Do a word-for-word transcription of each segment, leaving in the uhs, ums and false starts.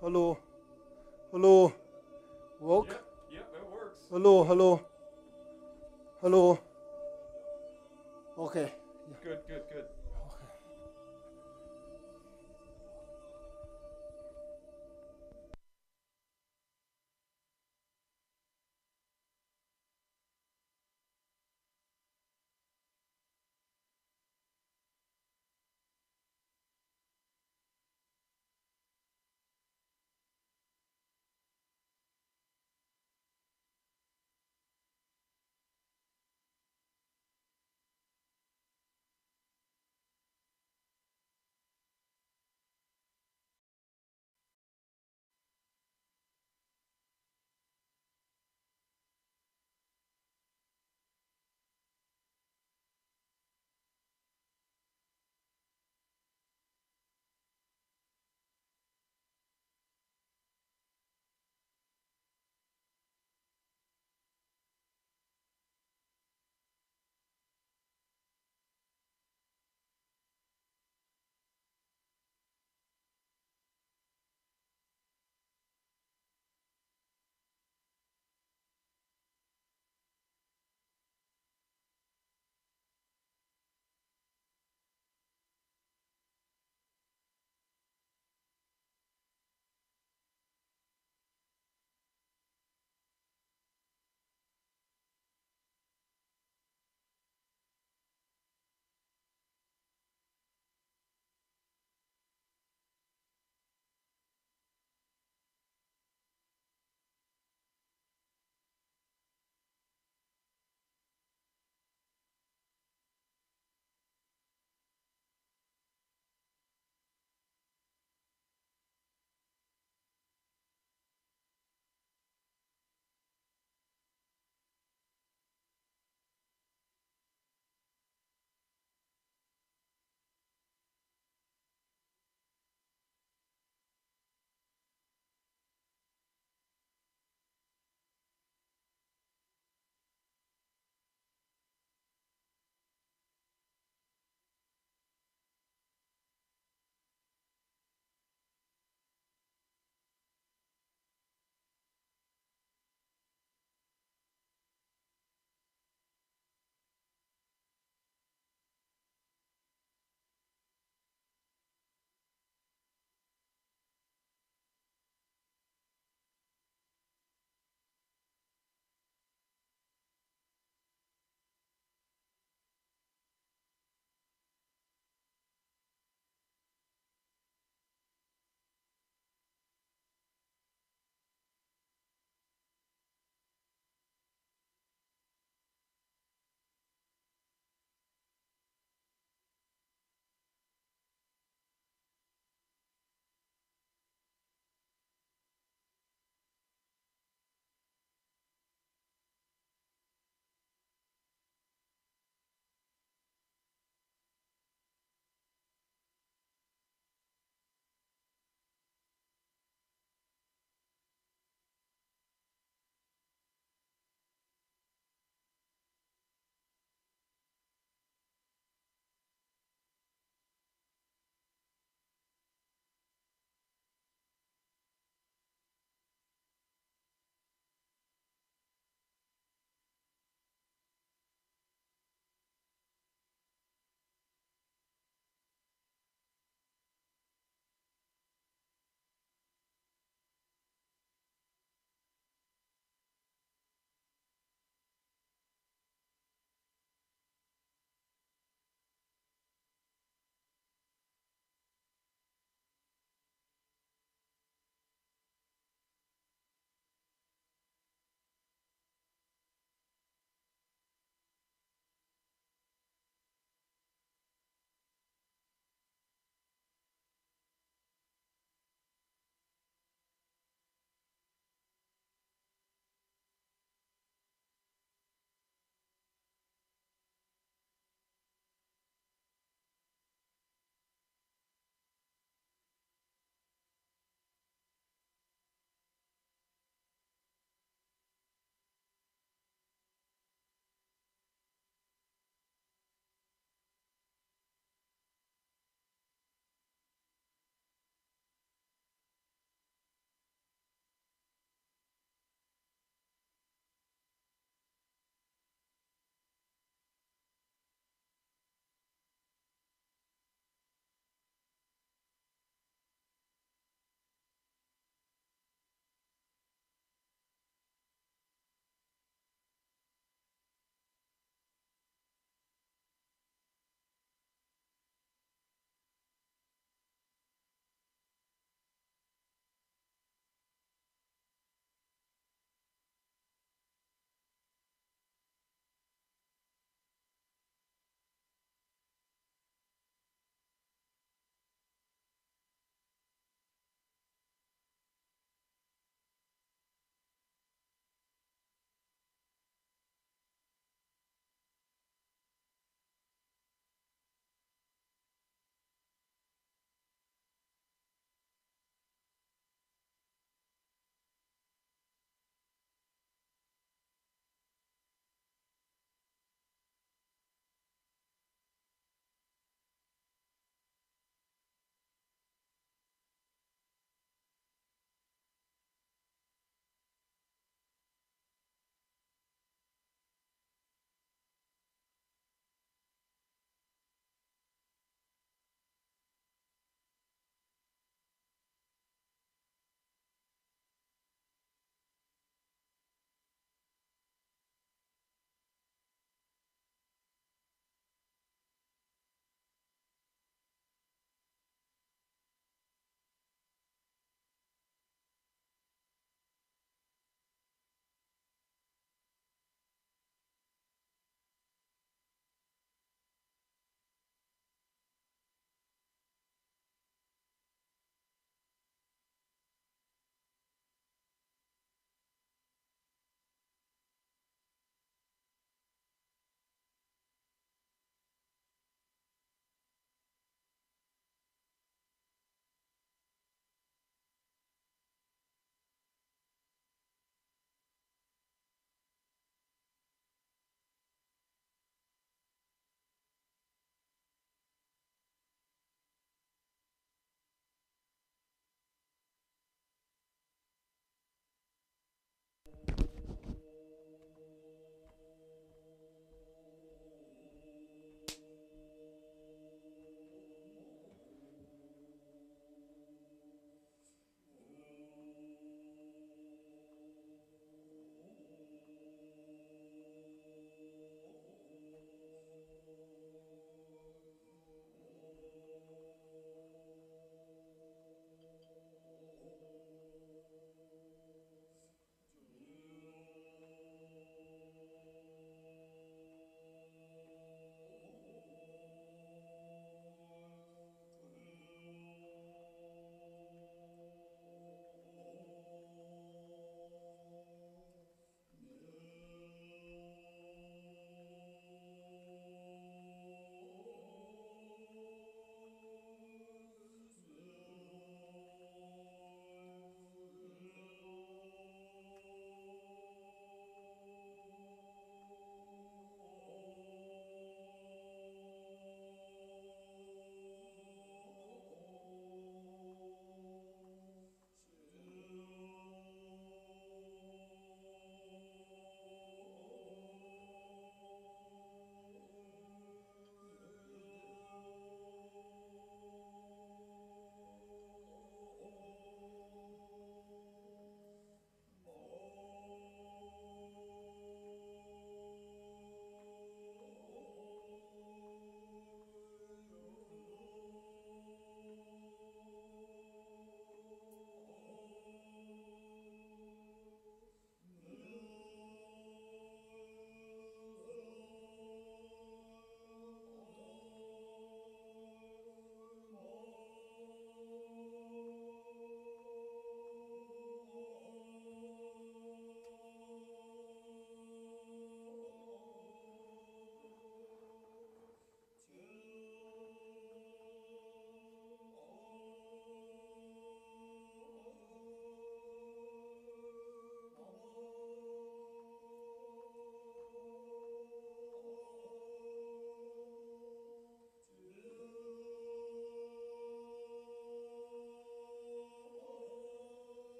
Hello. Hello. Work? Yep, yep, that works. Hello, hello. Hello. Okay. Yeah. Good, good, good. Okay.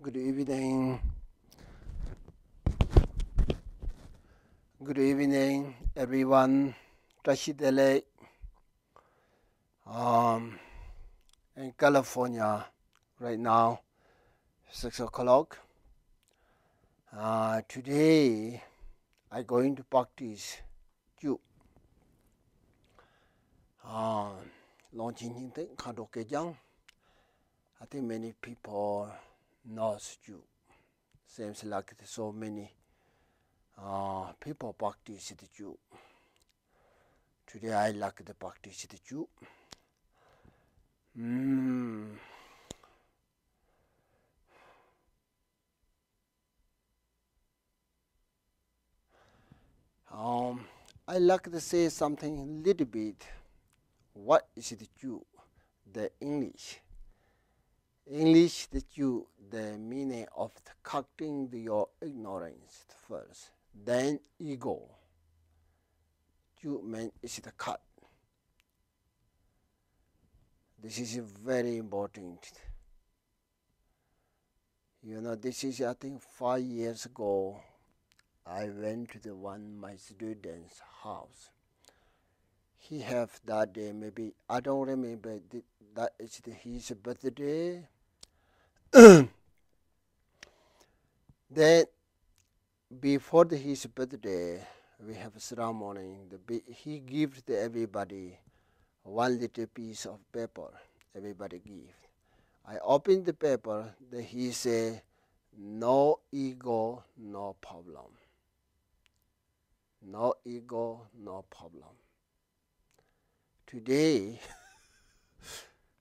Good evening. Good evening, everyone. བཀྲ་ཤིས་བདེ་ལེགས། Um, in California, right now, six o'clock. Uh, today, I going to practice Jew. Uh, ལོང་ཆེན་སྙིང་ཐིག་མཁའ་འགྲོ་སྐད་རྐྱང་། I think many people knows Jew. Seems like so many uh, people practice the Jew. Today I like the practice the Jew. Mm. Um, I like to say something little bit. What is the Jew? The English. English the Jew, the meaning of the cutting the, your ignorance first, then ego. Jew mean is the cut. This is very important. You know, this is, I think, five years ago, I went to the one my student's house. He have that day, maybe, I don't remember, th- that is the, his birthday. Then, before the, his birthday, we have a ceremony. The, be- he gives to everybody one little piece of paper. Everybody give. I open the paper. Then he say, "No ego, no problem. No ego, no problem." Today,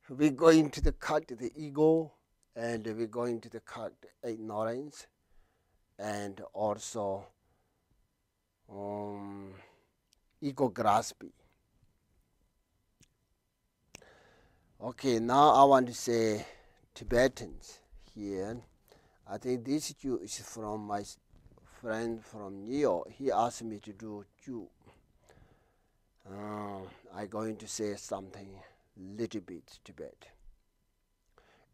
we're going to the cut the ego, and we're going to the cut ignorance, and also um, ego grasping. Okay, now I want to say Tibetans here. I think this Jew is from my s- friend from New York. He asked me to do Jew. Uh, I'm going to say something little bit Tibet.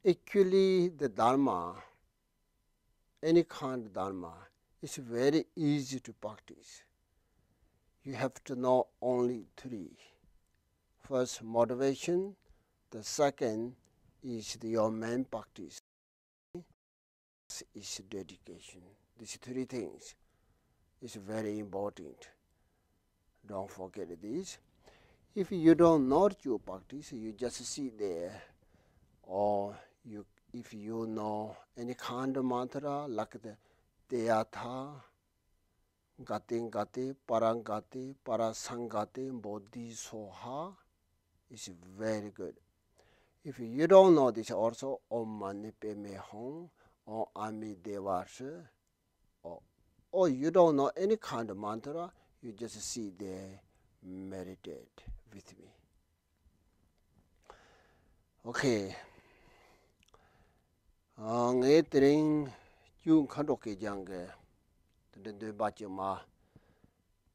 Actually, the Dharma, any kind of Dharma, is very easy to practice. You have to know only three. First, motivation. The second is the, your main practice. Is dedication. These three things is very important. Don't forget this. If you don't know your practice, you just sit there, or you, if you know any kind of mantra like the Teyatha, Gate Gate, Paragate, Parasaṅgate, Bodhisoha, is very good. If you don't know this also, Om Mani Padme Hum, Om Ami Devasha, or, or you don't know any kind of mantra, you just sit there, meditate with me. Okay. ཨ། ངས་དེ་རིང་Jew མཁའ་འགྲོ་སྐད་རྐྱང་གི་དེ་འདྲ་འདོན་པ་ཅིག་མ་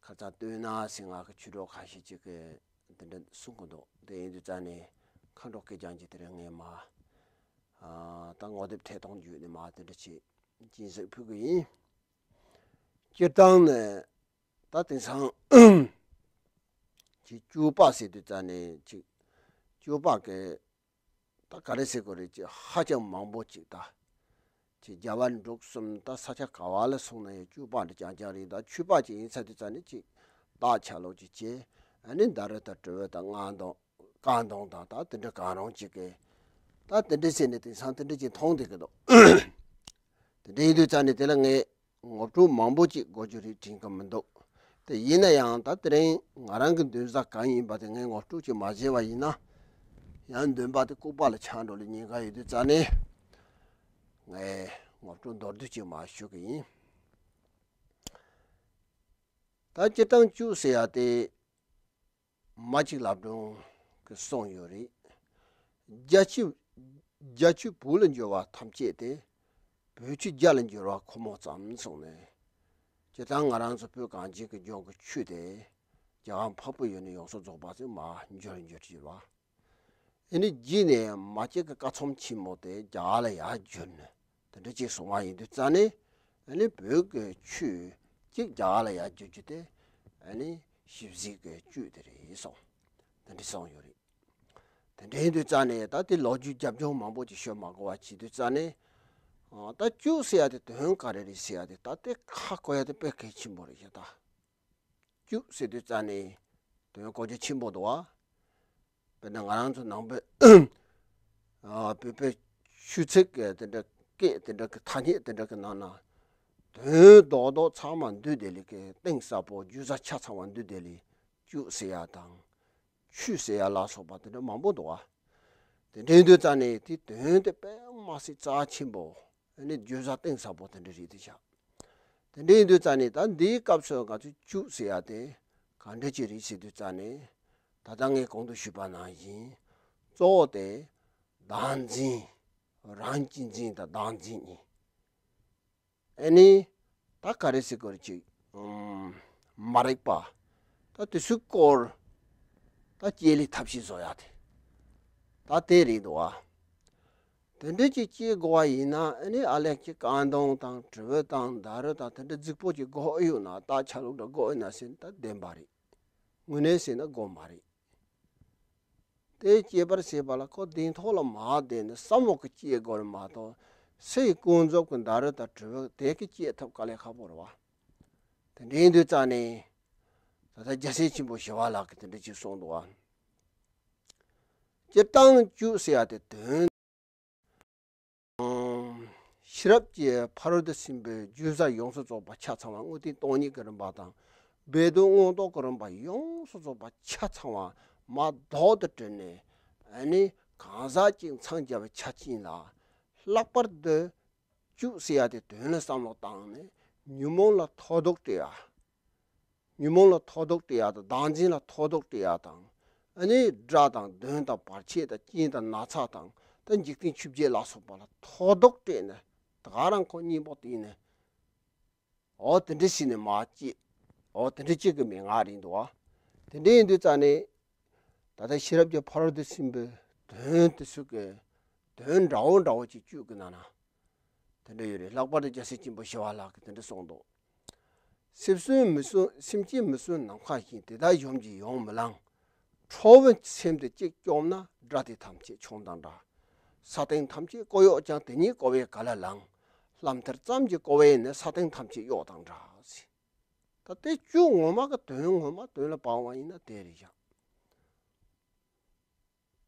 ཁ་ཚ་བཏོན་ན་ཟེར། ང་གི་ཆོས་གྲོགས་ཁ་ཤས་ཅིག་གིས་དེ་འདྲ་གསུང་གི་འདུག་དེ་ཡིན་དུས་ཙང་ནས་མཁའ་འགྲོ་སྐད་རྐྱང་གི་དེ་རིང་ངས་མ་ཨ། ད་ངོ་དེབ་ཐད་གཏོང་བརྒྱུད་ནས་མ་དེ་འདྲ་ཅིག་སྤྱན་གཟིགས་ཕུལ་གི་ཡིན། སྤྱིར་བཏང་ནས་ད་དེང་སང་ཅིག་སྤྱོད་པ་ཟེར་དུས་ཙང་ནས་ཅིག་སྤྱོད་པ་གི་ད་ག་རེ་ཟེར་དགོས་རེད། ཅིག་ཧ་ཅང་མང་པོ་ཅིག་ད་ཅིག་རྒྱལ་བ་འབྲུག་གསུམ་ད་ས་ཆ་ག་བ་ལ་སོང་ན་ཡང་སྤྱོད་པ་འདི་རྐྱང་རྐྱང་རེད། ད་ཆོས་པ་ཅིག་ཡིན་ཚར་དུས་ཙང་ནས་ཅིག་བདག་ཆ་ལུགས་ཅིག་བྱས། ཨ་ནི་ད་རེས་ད་དྲི་བ་དང་ལྔ་འདོན་བཀའ་འདོན་དང་ད་དེ་འདྲ་གང་རུང་ཅིག་གི་ད་དེ་འདྲ་བྱས་ནས་དེང་སང་དེ་འདྲ་ཅིག་མཐོང་བསྡད་ཀྱི་འདུག་དེ་འདྲ་ཡིན་དུས་ཙང་ནས་དེ་ལ་ངས་ངོ་སྤྲོད་མང་པོ་ཅིག་དགོས་རྒྱུ་རེད་དྲན་གི་མི་འདུག་དེ་ཡིན་ན་ཡང་ད་དེ་རིང་ང་རང་གི་འདོན་ས་གང་ཡིན་པ་དེ་ངས་ངོ་སྤྲོད་ཅིག་མ་བྱས་པ་ཡིན་ན། ཡང་འདོན་པ་དེ་ལྐུགས་པ་ལ་ཆགས་འགྲོ་ལ་ཉེན་ཁ་ཡོད་དུས་ཙང་ནས། ངས་ངོ་སྤྲོད་མདོར་བསྡུས་ཅིག་མ་ཞུ་གི་ཡིན། ད་སྤྱིར་བཏང་Jew ཟེར་ཡ་དེ། མ་གཅིག་ལབ་སྒྲོན་གྱི་གསུངས་ཡོད་རེད། རྒྱ་ཆོས། རྒྱ་ཆོས་བོད་ལ་འབྱོར་བ་ཐམས་ཅད་དེ། བོད་ཆོས་རྒྱ་ལ་འབྱོར་བ་ཁོ་མོ་ཙམ་སོང་ནས། སྤྱིར་བཏང་ང་རང་ཚོ་བོད་གངས་ཅན་གྱི་ལྗོངས་ཀྱི་ཆོས་དེ། རྒྱ་གར་འཕགས་པའི་ཡུལ་ནས་ཡོངས་སུ་རྫོགས་པ་ཚོས་མར་འབྱོར་འབྱོར་གྱི་ཡོད་པ། ཨ་ནི་རྗེས་ནས་མ་གཅིག་གི་བཀའ་ཚོམས་ཆེན་མོ་དེ་རྒྱ་གར་ལ་ཡར་བསྒྱུར་ནས། དེ་འདྲ་ཅིག་གསུང་བ་ཡིན་དུས་ཙང་ནས། ཨ་ནི་བོད་ཀྱི་ཆོས་གཅིག་རྒྱ་གར་ལ་ཡར་བསྒྱུར་རྒྱུ་དེ་ཨ་ནི་ཞིབ་གཟིགས་ཀྱི་བཅུད་དེ་རེད་གསུངས། དེ་འདྲ་གསུངས་ཡོད་རེད། དེ་འདྲ་ཡིན་དུས་ཙང་ནས་ད་དེ་ལོ་རྒྱུས་རྒྱབ་ལྗོངས་མང་པོ་ཅིག་ཤོད་མ་དགོས་པ་བྱེད་དུས་ཙང་ནས། ཨ། ད་བཅུད་ཟེར་ཡ་དེ་དོན་ག་རེ་རེད་ཟེར་ཡ་དེ་ད་དེ་ཧ་གོ་ཡ་དེ་དཔེ་གལ་ཆེན་པོ་རེད་ཤག་ད། བཅུད་ཟེར་དུས་ཙང་ནས་དོན་གོ་རྒྱུ་ཆེན་པོ་འདུག་བ། དཔེར་ན་ང་རང་ཚོ་ནང་པའི་ཨ། བོད་པའི་ཆོས་ཚིག་གི་དེ་འདྲ་སྐད་དེ་འདྲ་གི་ཐ་སྙད་དེ་འདྲ་གི་ནང་ན། དོན་རྡོག་རྡོག་ཚང་མ་འདུས་བསྡད་ལི་གི་གཏིང་ཟབ་པོ་རྒྱུ་ཆ་ཆ་ཚང་བ་འདུས་བསྡད་ལི་བཅུད་ཟེར་ཡ་དང་། ཆོས་ཟེར་ཡ་ལ་སོགས་པ་དེ་འདྲ་མང་པོ་འདུག་བ། དེ་འདྲ་ཡིན་དུས་ཙང་ནས་དེའི་དོན་དེ་དཔེ་མ་སྲིད་རྩ་ཆེན་པོ། ཨ་ནི་བརྗོད་བྱ་གཏིང་ཟབ་པོ་དེ་འདྲ་རེད་དེ་བཞག་དེ་འདྲ་ཡིན་དུས་ཙང་ནས་ད་འདིའི་སྐབས་སུ་ང་ཚོས་བཅུད་ཟེར་ཡ་དེ་ག་འདྲ་ཅིག་རེད་ཟེར་དུས་ཙང་ནས། ད་ལྟ་ངས་གོང་དུ་ཞུས་པ་ནང་བཞིན། གཙོ་བོ་དེ་བདག་འཛིན། རང་གཅེས་འཛིན་དང་བདག་འཛིན་གཉིས། ཨ་ནི་ད་ག་རེ་ཟེར་དགོས་རེད་ཅིག་ཨམ། མ་རིག་པ། ད་དེ་ཚོའི་སྐོར། ད་སྐྱེ་ལི་ཐབས་ཤེས་བཟོ་ཡ་དེ། ད་དེ་རེད་འདུག་བ། དེ་འདྲ་ཅིག་སྐྱེ་དགོས་པ་ཡིན་ན་ཨ་ནི་ཨ་ལས་ཀྱི་བཀའ་གདམས་དང་དྲིལ་བུ་དང་མདའ་རུ་དང་དེ་འདྲ་རྫིག་པོ་ཅིག་དགོས་ཡོད་ན། ད་ཆ་ལུགས་འདྲ་དགོས་ཡོད་ན་ཟེར་ན་ད་བདེན་པ་རེད། དངོས་གནས་ཟེར་ན་དགོས་མ་རེད། དེ་སྐྱེ་བར་བྱེད་པ་ལ་ཁོ་གདེང་ཐོག་ལ་མ་བསྡད་ནས་བསམ་བློ་གི་སྐྱེ་དགོས་རེད་མ་གཏོགས། སའི་ཀུན་རྫོབ་ཀྱི་མདའ་རུ་དང་དྲིལ་བུ་དེ་གི་སྐྱེ་ཐབས་དཀའ་ལས་ཁག་པོ་རེད་བ། དེ་འདྲ་ཡིན་དུས་ཙང་ནས། ད་ལྟ་རྒྱལ་སྲས་ཆེན་པོ་ཞི་བ་ལྷ་གིས་དེ་འདྲ་ཅིག་གསུངས་འདུག་བ། སྤྱིར་བཏང་བཅུད་ཟེར་ཡ་དེ་དོན། ཤེས་རབ་ཀྱི་ཕ་རོལ་ཏུ་ཕྱིན་པའི་བརྗོད་བྱ་ཡོངས་སུ་རྫོགས་པ་ཆ་ཚང་བ། དངོས་བསྟན་སྟོང་ཉིད་ཀྱི་རིམ་པ་དང་། སྦས་དོན་མངོན་རྟོགས་ཀྱི་རིམ་པ་ཡོངས་སུ་རྫོགས་པ་ཆ་ཚང་བ་མར་ལྡོག་ཏུ་དྲིལ་ནས། ཨ་ནི་གང་ཟག་གཅིག་མཚང་རྒྱ་བའི་ཆ་རྐྱེན་ལ། ལྷག་པར་དུ་བཅུད་ཟེར་ཡ་དེ་དོན་ལ་བསམ་བློ་བཏང་ནས་ཉོན་མོངས་ལ་ཐོ་གདོག་སྤྲད་ཡ། ཉོན་མོངས་ལ་ཐོ་གདོག་སྤྲད་ཡ་དང་། བདག་འཛིན་ལ་ཐོ་གདོག་སྤྲད་ཡ་དང་། ཨ་ནི་སྒྲ་དང་དོན་དང་བར་ཆད་དང་རྐྱེན་དང་ན་ཚ་དང་། ད་འཇིག་རྟེན་ཆོས་བརྒྱད་ལ་སོགས་པ་ལ་ཐོ་གདོག་སྤྲད་ནས་ད་ག་རང་ཁོ་གཉེན་པོ་དེ་ནས། འོ་དེ་འདྲ་བྱས་ནས་མར་སྐྱེས། འོ་དེ་འདྲ་སྐྱེ་གི་མེད་ང་རེད་འདུག་བ། དེ་འདྲ་ཡིན་དུས་ཙང་ནས། ད་ལྟ་ཤེས་རབ་ཀྱི་ཕ་རོལ་ཏུ་ཕྱིན་པའི་དོན་དེ་ཚོ་གི་དོན་འདྲ་བོ་འདྲ་བོ་ཅིག་བཅུད་ཀྱི་ནང་ན། དེ་འདྲ་ཡོད་རེད། ལྷག་པར་དུ་རྒྱལ་སྲས་ཆེན་པོ་ཞི་བ་ལྷ་གིས་དེ་འདྲ་གསུངས་འདུག་སེམས་ཅན་མི་གསོད། སེམས་ཅན་མི་གསོད་ནམ་མཁའ་བཞིན། དེ་དག་གཞོམ་གྱིས་ཡོང་མི་ལང་། ཁྲོ་བོའི་སེམས་དེ་གཅིག་སྐྱོབ་ན། དགྲ་དེ་ཐམས་ཅད་མཆོང་དང་འདྲ། ས་སྟེང་ཐམས་ཅད་ཀོ་གཡོག་ཀྱང་། དེ་ཉིད་ཀོ་བས་ག་ལ་ལང་། ལྷ་མཐར་ཙམ་གྱིས་ཀོ་བས་ནི། ས་སྟེང་ཐམས་ཅད་གཡོག་དང་འདྲ། ད་དེ་བཅུད་ངོ་མ་གི་དོན་ངོ་མ་དོན་ལ་བབས་པ་ཡིན་ན་དེ་རེད་ཤག་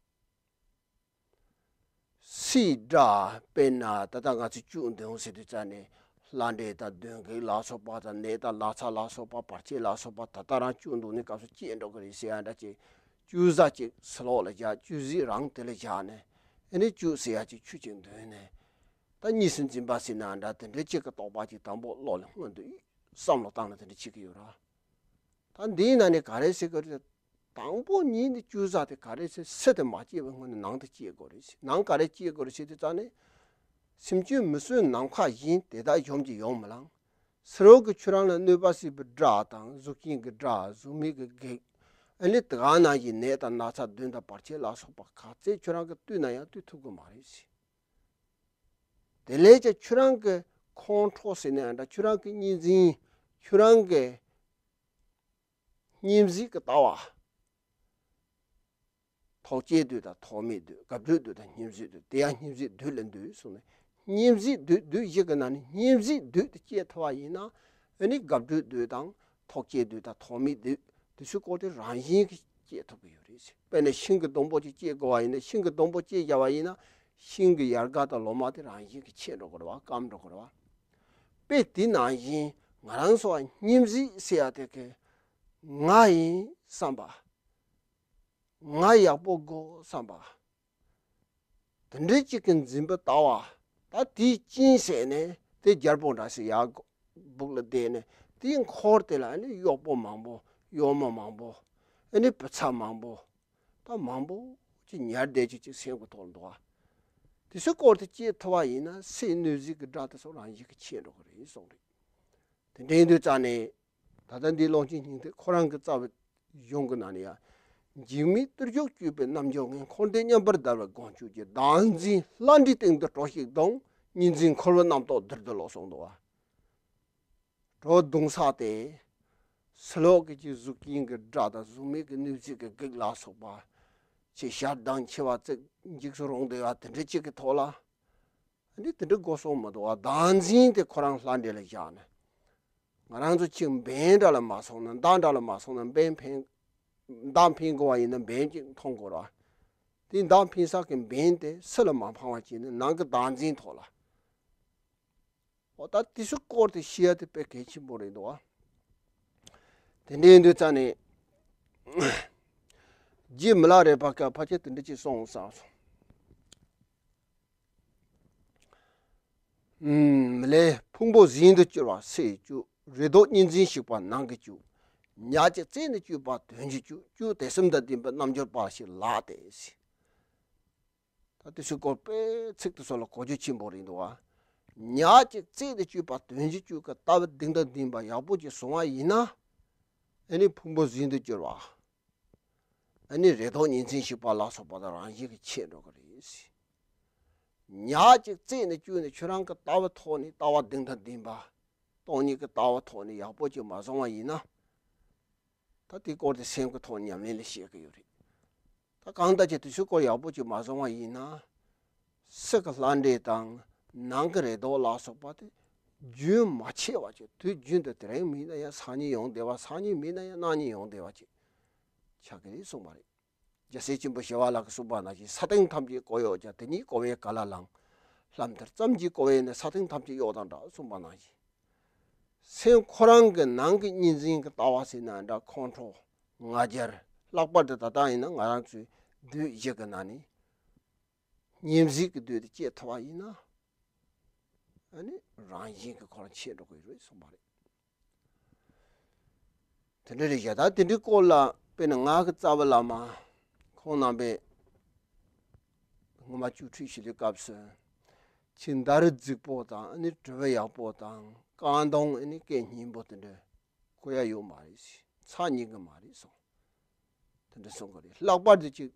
སའི་སྒྲ། དཔེར་ན་ད་ལྟ་ང་ཚོས་བཅུད་འདོན་ཟེར་དུས་ཙང་ནས་ལྷ་འདྲེ་དང་གདོན་བགེགས་ལ་སོགས་པ་དང་། ནད་དང་ན་ཚ་ལ་སོགས་པ། བར་ཆད་ལ་སོགས་པ་ད་ལྟ་རང་བཅུད་འདོན་ནས་སྐབས་སུ་སྐྱེ་འགྲོ་གི་རེད་ཟེར་ཡ་འདྲ་ཅིག་བཅུད་ཟ་ཅིག་ཕྱི་ལོགས་ལ་བཞག་བཅུད་ཟས་རང་དེ་ལ་བཞག་ནས། ཨ་ནི་བཅུད་ཟེར་ཡ་ཅིག་ཆུ་ཅིག་འདོན་ནས། ད་གཉིས་སུ་འཛིན་པ་ཟེར་ན་འདྲ། དེ་འདྲའི་ཅིག་གི་རྟོག་པ་ཅིག་དང་པོ་བློ་ལ་སྔོན་དུ་བསམ་བློ་བཏང་ནས་དེ་འདྲ་བྱེད་ཀྱི་ཡོད་ར། ད་འདིའི་ནང་ནས་ག་རེ་ཟེར་གི་རེད། དང་པོ་ཉིད་ནས་བཅུད་ཟ་དེ་ག་རེ་ཟེར། སེམས་དེ་མ་སྐྱེས་པའི་སྔོན་ནས་ནང་དུ་སྐྱེ་དགོས་རེད་ཟེར། ནང་ག་རེ་སྐྱེ་དགོས་རེད་ཟེར་དུས་ཙང་ནས། སེམས་ཅན་མི་གསོད་ནམ་མཁའ་བཞིན། དེ་དག་གཞོམ་གྱིས་ཡོང་མི་ལང་། ཕྱི་རོལ་གྱི་ཁྱོད་རང་ལ་གནོད་པ་བྱེད་པའི་དགྲ་དང་། གཟུགས་ཅན་གྱི་དགྲ། གཟུགས་མེད་ཀྱི་བགེགས། ཨ་ནི་དེ་ག་ནང་བཞིན་ནད་དང་ན་ཚ་གདོན་དང་བར་ཆད་ལ་སོགས་པ་ག་ཚད་ཁྱོད་རང་གིས་བཏུལ་ན་ཡང་བཏུལ་ཐུབ་ཀྱི་མ་རེད་ཟེར། དེ་ལས་ཀྱང་ཁྱོད་རང་གི་ཁོང་ཁྲོ་ཟེར་ན་ཡང་འདྲ། ཁྱོད་རང་གི་གཉིས་འཛིན། ཁྱོད་རང་གི་སྙེམས་བྱེད་ཀྱི་ལྟ་བ། ཐོགས་བཅས་འདོད་དང་ཐོགས་མེད་འདོད། དགའ་བྲོད་འདོད་དང་སྙེམས་བྱེད་འདོད། དེ་ཡང་སྙེམས་བྱེད་འདོད་ལ་འདོད་གསུངས་ནས། སྙེམས་བྱེད་འདོད། འདོད་བཞི་གི་ནང་ནས་སྙེམས་བྱེད་འདོད་དེ་སྐྱེ་ཐུབ་པ་ཡིན་ན། ཨ་ནི་དགའ་བྲོད་འདོད་དང་ཐོགས་བཅས་འདོད་དང་ཐོགས་མེད་འདོད་དེ་ཚོའི་སྐོར་དེ་རང་བཞིན་གྱིས་སྐྱེ་ཐུབ་ཀྱི་ཡོད་རེད་ཟེར། དཔེར་ན་ཤིང་གི་སྡོང་པོ་ཅིག་སྐྱེ་དགོས་པ་ཡིན་ན། ཤིང་གི་སྡོང་པོ་སྐྱེ་བཞག་པ་ཡིན་ན། ཤིང་གི་ཡལ་ག་དང་ལོ་མ་དེ་རང་བཞིན་གྱིས་ཆད་འགྲོ་གི་རེད་བ། སྐམ་འགྲོ་གི་རེད་བ། དཔེ་དེ་ནང་བཞིན་ང་རང་ཚོ་སྙེམས་བྱེད་ཟེར་ཡ་དེ་གི་ང་ཡིན་བསམ་པ། ང་ཡག་པོ་དགོས་བསམ་པ། དེ་འདྲའི་གཅིག་གི་འཛིན་པའི་ལྟ་བ། ད་དེའི་རྐྱེན་བྱས་ནས་དེ་རྒྱལ་པོ་འདྲ་ཞིག་ཡར་སྦུག་ལ་བསྡད་ནས། དེའི་འཁོར་དེ་ལ་ཨ་ནི་གཡོག་པོ་མང་པོ། གཡོག་མོ་མང་པོ། ཨ་ནི་བུ་ཚ་མང་པོ། ད་མང་པོ་ཅིག་ཉར་བསྡད་ཅིག་ཅིག་སེམས་ཀྱི་ཐོག་ལ་འདུག་བ། དེ་ཚོའི་སྐོར་དེ་སྐྱེ་ཐུབ་པ་ཡིན་ན། སའི་གནོད་བྱེད་ཀྱི་དགྲ་དེ་ཚོ་རང་བཞིན་གྱིས་ཆད་འགྲོ་གི་རེད་གསུངས་རེད། དེ་འདྲ་ཡིན་དུས་ཙང་ནས། ད་ལྟ་འདིའི་ཀློང་ཆེན་སྙིང་ཐིག་ཁོ་རང་གི་རྩ་བའི་གཞུང་གི་ནང་ནས་ཡང་། འཇིགས་མེད་བརྟུལ་ཞུགས་སྤྱོད་པའི་རྣལ་འབྱོར་ངན། འཁོར་འདས་མཉམ་པར་བརྡལ་བའི་སྒོམ་ཆོག་གི། བདག་འཛིན་ལྷ་འདྲེའི་སྟེང་དུ་གྲོ་བཞིན་གདོང་། གཉིས་འཛིན་འཁོར་བའི་རྣམ་རྟོག་དིར་དིར་ལོག་སོང་འདུག་བ། གྲོ་བརྡུང་ས་དེ། ཕྱི་ལོགས་ཀྱི་ཅིག་གཟུགས་སྐྱེ་གི་སྒྲ་དང་གཟུགས་མེད་ཀྱི་གནོད་བྱེད་ཀྱི་གེགས་ལ་སོགས་པ། ཅིག་ཞལ་གདངས་མཆེ་བ་གཙིགས་འཇིགས་སུ་རུང་བསྡད་པ་དེ་འདྲ་ཅིག་གི་ཐོག་ལ། འདི་དེ་འདྲ་དགོས་སོང་མི་འདུག་བ། བདག་འཛིན་དེ་ཁོ་རང་ལྷ་འདྲེ་ལ་བཞག་ནས། ང་རང་ཚོ་ཅིག་འབེན་འདྲ་ལ་མ་སོང་ན། མདའ་འདྲ་ལ་མ་སོང་ན་འབེན་འཕེན། མདའ་འཕེན་དགོས་པ་ཡིན་ན་འབེན་ཅིག་མཐོང་དགོས་ར། དེ་མདའ་འཕེན་ས་གི་འབེན་དེ་སུ་ལ་མ་འཕངས་པ་བྱས་ནས་ནང་གི་བདག་འཛིན་ཐོག་ལ། འོ་ད་དེ་ཚོའི་སྐོར་དེ་ཤེས་ཡ་དེ་དཔེ་གལ་ཆེན་པོ་རེད་འདུག་བ། དེ་འདྲ་ཡིན་དུས་ཙང་ནས། རྗེ་མི་ལ་རས་པ་ཀ་ཕལ་ཆེར་དེ་འདྲ་ཅིག་གསུངས་བསམ་སོང་། ཨུམ། མི་ལའི་ཕུང་པོ་གཟན་དུ་གྱུར་པ་སྲེ་ཡིས་བཅུག་རེ་དོགས་གཉིས་འཛིན་ཞིག་པ་ནང་གི་བཅུག་ཉག་གཅིག་བརྩེགས་ནས་བཅུག་པ་དོན་གྱིས་བཅུག་བཅུག་དད་སེམས་དང་ལྡན་པའི་རྣལ་འབྱོར་པ་ཞིག་ལགས་ཏེ། ད་དེ་ཚོའི་སྐོར་དཔེ་ཚིག་དེ་ཚོ་ལ་གོ་རྒྱུ་ཆེན་པོ་རེད་འདུག་བ། ཉག་གཅིག་བརྩེགས་ནས་བཅུག་པ་དོན་གྱིས་བཅུག་གི་ལྟ་བ་གདེང་དང་ལྡན་པ་ཡག་པོ་ཅིག་བཟུང་བ་ཡིན་ན། ཨ་ནི་ཕུང་པོ་གཟན་དུ་གྱུར་པ། ཨ་ནི་རེ་དོགས་གཉིས་འཛིན་ཞིག་པ་ལ་སོགས་པ་དང་རང་བཞིན་གྱིས་ཆད་འགྲོ་གི་རེད། ཉག་གཅིག་བརྩེགས་ནས་བཅུག་ནས་ཁྱོད་རང་གི་ལྟ་བའི་ཐོག་ནས་ལྟ་བ་གདེང་དང་ལྡན་པ། སྟོང་ཉིད་ཀྱི་ལྟ་བའི་ཐོག་ནས་ཡག་པོ་ཅིག་མ་བཟུང་བ་ཡིན་ན། ད་དེའི་སྐོར་དེ་སེམས་ཀྱི་ཐོག་ཉམས་ལེན་ལ་བཤད་ཀྱི་ཡོད་རེད། ད་གང་ལྟར་ཅིག་དེ་ཚོའི་སྐོར་ཡག་པོ་ཅིག་མ་བཟུང་བ་ཡིན་ན། སྲིད་ཀྱི་ལྷ་འདྲེ་དང་ནང་གི་རེ་དོགས་ལ་སོགས་པ་དེ་རྒྱུན་མ་ཆད་པ་ཅིག་དུས་རྒྱུན་དུ་དེ་རིང་མིན་ན་ཡང་སང་ཉིན་ཡོང་བསྡད་པ། སང་ཉིན་མིན་ན་ཡང་གནངས་ཉིན་ཡོང་བསྡད་པ་ཅིག་ཆགས་ཀྱི་རེད་གསུངས་པ་རེད། རྒྱལ་སྲས་ཆེན་པོ་ཞི་བ་ལྷ་གིས་གསུངས་པ་ནང་བཞིན། ས་སྟེང་ཐམས་ཅད་ཀོ་གཡོག་ཀྱང་། དེ་ཉིད་ཀོ་བས་ག་ལ་ལང་། ལྷ་མཐར་ཙམ་གྱིས་ཀོ་བས་ནི། ས་སྟེང་ཐམས་ཅད་གཡོག་དང་འདྲ་གསུངས་པ་ནང་བཞིན། སེམས་ཁོ་རང་གི་ནང་གི་གཉིས་འཛིན་གྱི་ལྟ་བ་ཟེར་ན་འདྲ། ཁོང་ཁྲོ་ང་རྒྱལ། ལྷག་པར་དུ་ད་ལྟ་ཡིན་ན་ང་རང་ཚོའི་བདུད་བཞི་གི་ནང་ནས་ཉེས་འཛིན་གྱི་བདུད་དེ་བཅད་ཐུབ་པ་ཡིན་ན། ཨ་ནི་རང་བཞིན་གྱིས་ཁོ་རང་ཆད་འགྲོ་གི་རེད་གསུངས་པ་རེད། དེ་འདྲ་རེད་བཞག་ད་དེ་འདྲའི་སྐོར་ལ་དཔེར་ན་ང་གི་རྩ་བའི་བླ་མ་ཁོང་རྣམ་པས་སྔོན་མ་བཅུ་ཁྲི་བཞི་ལོའི་སྐབས་སུ་ཆེས་ཟླ་རེ་རྫིག་པོ་དང་། ཨ་ནི་དྲི་བ་ཡག་པོ་དང་། རྐང་གདོང་ཨ་ནི་སྐད་སྙན་པོ་དེ་འདྲ་གོ་ཡ་ཡོད་མ་རེད། ཚར་ཉན་གི་མ་རེད་གསུངས། དེ་འདྲ་གསུང་གི་རེད། ལྷག་པར་དུ་ཅིག་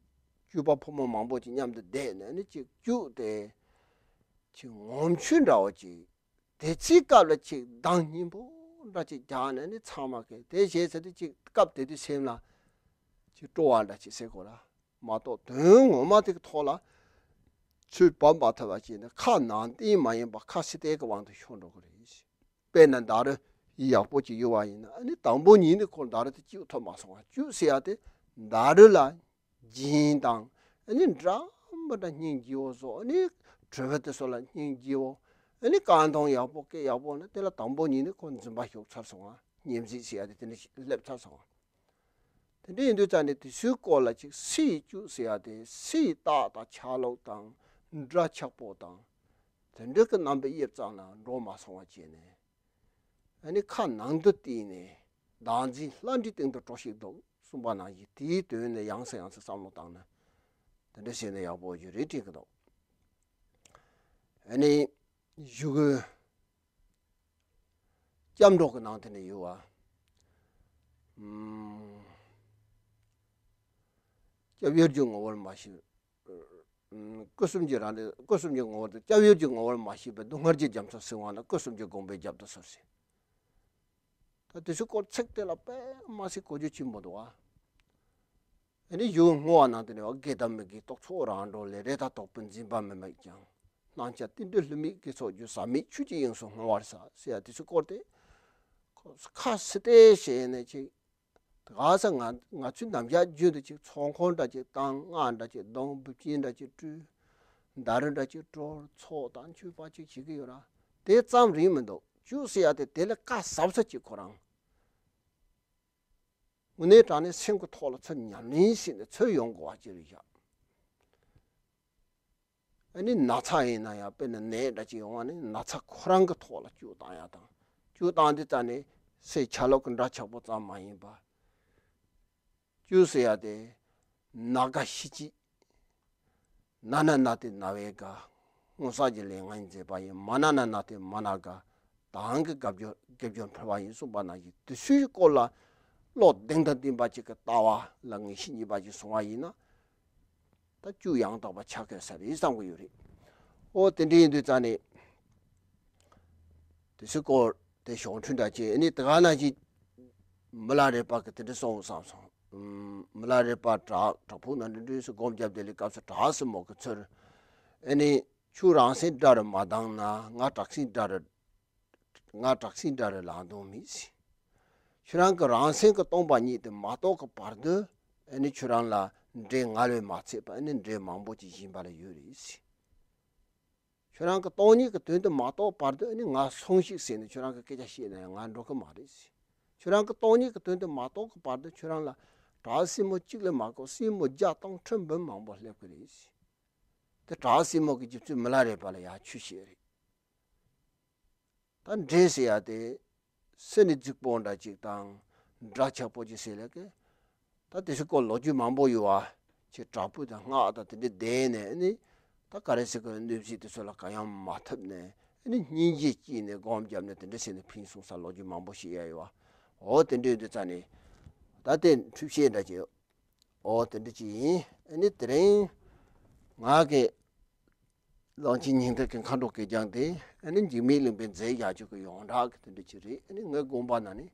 སྤྱོད་པ་ཕོ་མོ་མང་པོ་ཅིག་མཉམ་དུ་བསྡད་ནས་ནི་ཅིག་སྤྱོད་དེ། ཅིག་ངོམ་ཆུ་འདྲ་བོ་ཅིག་དེ་ཚེ་སྐབས་ལ་ཅིག་གདངས་སྙན་པོ་འདྲ་ཅིག་རྒྱག་ནས་ནི་ཚང་མ་གིས་དེ་བྱས་ཚར་དུས་ཅིག་སྐབས་དེ་དུས་སེམས་ལ་ཅིག་སྤྲོ་བ་འདྲ་ཅིག་ཟེར་དགོས་ར། མ་གཏོགས་དོན་ངོ་མ་དེ་གི་ཐོག་ལ་ཚུར་བབས་མ་ཐུབ་པ་བྱས་ནས་ཁ་ནང་བསྟན་མ་ཡིན་པ་ཁ་ཕྱི་བལྟས་ཀྱི་དབང་དུ་ཤོར་འགྲོ་གི་རེད། དཔེར་ན་ཟླ་རེ་ཡག་པོ་ཅིག་གཡོ་བ་ཡིན་ན། ཨ་ནི་དང་པོ་ཉིད་ནས་ཁོ་ཟླ་རེ་དེ་གཅིག་ཐོབ་མ་སོང་བ། གཅིག་ཟེར་ཡ་དེ་ཟླ་རེ་ལ་སྦྱིན་དང་། ཨ་ནི་འདྲ་མི་འདྲ་སྙིང་རྗེ་བོ་བཟོ། ཨ་ནི་གྲོད་པ་དེ་ཚོ་ལ་སྙིང་རྗེ་བོ། ཨ་ནི་རྐང་གདོང་ཡག་པོ་སྐད་ཡག་པོ་ན་དེ་ལ་དང་པོ་ཉིད་ནས་ཁོ་འཛིན་པ་ཞུགས་ཚར་སོང་བ། ཉེས་འཛིན་ཟེར་ཡ་དེ་དེ་འདྲ་སླེབས་ཚར་སོང་བ། དེ་འདྲ་ཡིན་དུས་ཙང་ནས་དེ་ཚོའི་སྐོར་ལ་ཅིག་སྲིད་བཅུག་ཟེར་ཡ་དེ་སྲིད་རྟགས་དང་ཆ་ལུགས་དང་འདྲ་ཆགས་པོ་དང་། དེ་འདྲ་གི་རྣམ་པ་དབྱིབས་ཙམ་ལ་འགྲོ་མ་སོང་བ་བྱས་ནས། ཨ་ནི་ཁ་ནང་དུ་བལྟས་ནས་བདག་འཛིན་ལྷ་འདྲེའི་སྟེང་དུ་གྲོ་ཞིག་འདུག་གསུངས་པ་ནང་བཞིན། དེའི་དོན་ནི་ཡང་སེ་ཡང་སེ་བསམ་བློ་བཏང་ན་དེ་འདྲ་བྱས་ན་ཡག་པོ་ཞིག་རེད་དྲན་གྱི་འདུག་ཨ་ནི་གཞུག་གུ་སྐྱབས་འགྲོ་གི་ནང་དེ་ནས་ཡོད་བ། ཨམ། སྐྱབས་ཡུལ་གྱི་ངོ་བོར་མ་ཤེས། ཨམ། སྐུ་གསུམ་གྱི་རང་རིག་སྐུ་གསུམ་གྱི་ངོ་བོར་དུ། སྐྱབས་ཡུལ་གྱི་ངོ་བོར་མ་ཤེས་པས། སྡུག་བསྔལ་གྱི་རྒྱ་མཚོ་བསྲིང་བ་ན། སྐུ་གསུམ་གྱི་དགོངས་པས་རྒྱབ་ཏུ་གསོལ་ཟེར། ད་དེ་ཚོའི་སྐོར་ཚིག་དེ་ལ་དཔེ་མ་སྲིད་གོ་རྒྱུ་ཆེན་པོ་འདུག་བ། ཨ་ནི་གཞུག་གུ་བསྔོ་བ་ནང་དུ་ནི་བ། དགེ་དང་མི་དགེའི་རྟོག་ཚོགས་རང་གྲོལ་ལས། རེ་དང་དོགས་པའི་འཛིན་པ་མི་དམིགས་ཀྱང་། སྣང་ཆ་རྟེན་འབྲེལ་བསླུ་མེད་དགེ་ཚོགས་རྒྱུ། ཟག་མེད་ཆོས་ཀྱི་དབྱིངས་སུ་བསྔོ་བར་བྱ། ཟེར་ཡ་དེ་ཚོའི་སྐོར་དེ། ཁ་ཕྱི་བལྟས་བྱས་ནས་ཅིག་ག་ས་ང་ང་ཚོའི་ནམ་ཞག་རྒྱུན་དུ་ཅིག་ཚོགས་འཁོར་འདྲ་ཅིག་བཏང་། སྔགས་འདྲ་ཅིག་བརྡུང་། འབུལ་ཆེན་འདྲ་ཅིག་སྤྲུལ། ཟླ་རེ་འདྲ་ཅིག་གྲོལ། ཚོགས་དང་མཆོད་པ་ཅིག་བྱེད་ཀྱི་ཡོད་ར། དེ་ཙམ་རིང་མི་འདུག་གཅིག་ཟེར་ཡ་དེ་དེ་ལས་ཁ་གསལ་ས་ཅིག་ཁོ་རང་དངོས་གནས་དྲང་གནས་སེམས་ཀྱི་ཐོག་ལ་ཚུར་ཉམས་ལེན་བྱས་ནས་ཚུར་ཡོང་དགོས་པ་ཅིག་རེད་བཞག་ཨ་ནི་ན་ཚ་ཡིན་ན་ཡང་། དཔེར་ན་ནད་འདྲ་ཅིག་ཡོང་བ་ནི་ན་ཚ་ཁོ་རང་གི་ཐོག་ལ་བཅུག་བཏང་ཡ་དང་། བཅུག་བཏང་དུས་ཙ་ནས་སའི་ཆ་ལུགས་ཀྱི་འདྲ་ཆགས་པོ་ཙམ་མ་ཡིན་པ། བཅུག་ཟེར་ཡ་དེ་ན་དགའ་ཤི་བྱེད། ན་ན་ན་སྟེ་ན་བས་དགའ། སྔོན་བསགས་ཀྱི་ལས་ངན་མཛད་པ་ཡིན། མ་ན་ན་ན་སྟེ་མ་ན་དགའ། དང་གི་དགའ་སྐྱོ་དགེ་སྦྱོར་འཕེལ་བ་ཡིན་གསུངས་པ་ནང་བཞིན། དེ་ཚོའི་སྐོར་ལ་བློ་གདེང་དང་ལྡན་པ་ཅིག་གི་ལྟ་བ་ལ་ངེས་ཤེས་རྙེད་པ་ཅིག་བྱུང་བ་ཡིན་ན། ད་བཅུག་ཡང་དག་པ་ཆགས་དགོས་ས་རེད་བསམ་གྱི་ཡོད་རེད། ཨོ་དེ་འདྲ་ཡིན་དུས་ཙ་ནས་ དེ་ཚོའི་སྐོར་དེ་ཞོགས་འཕྲོས་འདྲ་བྱས། ཨ་ནི་དེ་ག་ནང་བཞིན་མི་ལ་རས་པ་གི་དེ་འདྲ་གསུངས་བསམ་སོང་། ཨམ། མི་ལ་རས་པ་བྲག་བྲག་ཕུག་ན་འདྲ་འདྲ་སུ་སྒོམ་བརྒྱབ་དེ་ལས་སྐབས་སུ་བྲག་སྲིན་མོ་གི་ཚུལ། ཨ་ནི་ཁྱོད་རང་སེམས་དགྲ་རུ་མ་བཏང་ན་ང་དྲག་སེམས་དགྲ་རུ། ང་དྲག་སེམས་དགྲ་རུ་ལངས་དོན་མེད་ཟེར། ཁྱོད་རང་གི་རང་སེམས་ཀྱིས་སྟོང་པ་ཉིད་དེ་མ་རྟོགས་ཀྱི་བར་དུ། ཨ་ནི་ཁྱོད་རང་ལ་འདྲེ་ང་ལས་མ་ཚད་པ་ཨ་ནི་འདྲེ་མང་པོ་ཅིག་གཞན་པ་ལ་ཡོད་རེད་ཟེར། ཁྱོད་རང་གི་སྟོང་ཉིད་ཀྱི་དོན་དེ་མ་རྟོགས་བར་དུ་ཨ་ནི་ང་སོང་ཞིག་ཟེར་ནས་ཁྱོད་རང་གི་སྐད་ཆ་བཤད་ན་ཡང་ང་འགྲོ་གི་མ་རེད་ཟེར། ཁྱོད་རང་གི་སྟོང་ཉིད་ཀྱི་དོན་དེ་མ་རྟོགས་ཀྱི་བར་དུ་ཁྱོད་རང་ལ་བྲག་སྲིན་མོ་གཅིག་ལས་མ་གཏོགས་སྲིན་མོ་བརྒྱ་སྟོང་ཁྲི་འབུམ་མང་པོ་སླེབས་ཀྱི་རེད་ཟེར། དེ་བྲག་སྲིན་མོ་གི་རྗེ་བཙུན་མི་ལ་རས་པ་ལ་ཡང་ཆོས་བཤད་རེད། ད་འདྲེ་ཟེར་ཡ་དེ་སེམས་ནི་རྫིག་པོ་འདྲ་ཅིག་དང་འདྲ་ཆགས་པོ་ཅིག་ཟེར་ལས་ཀི། ད་དེ་ཚོའི་སྐོར་ལོ་རྒྱུས་མང་པོ་ཡོད་བ། ཁྱེད་དྲག་པོ་དང་སྔགས་དང་དེ་འདྲ་བསྡད་ནས་ཨ་ནི་ད་ག་རེ་ཟེར་གི། གནོད་སྦྱིན་དེ་ཚོ་ལ་གང་ཡང་མ་ཐུབ་ནས་ཨ་ནི་སྙིང་རྗེ་སྐྱེས་ནས་སྒོམ་བརྒྱབ་ནས་དེ་འདྲ་བྱས་ནས་ཕན་སོང་ས་ལོ་རྒྱུས་མང་པོ་ཞིག་ཡ་ཡོད་བ། འོ་དེ་འདྲ་ཡོད་དུས་ཙ་ནས་ད་དེ་འཁྲུལ་བཤད་འདྲ་ཅིག། འོ་དེ་འདྲ་ཅིག་ཡིན། ཨ་ནི་དེ་རིང་ང་གི་གླང་ཆེན་སྙིང་ཐིག་གི་མཁའ་འགྲོ་གད་རྒྱངས་དེ་ཨ་ནི་འཇིགས་མེད་གླིང་པའི་མཛད་བཞག་ཆོག་གི་ཡོངས་གྲགས་ཀྱི་དེ་འདྲ་ཅིག་རེད། ཨ་ནི་ངའི་དགོངས་པ་ན་ནི་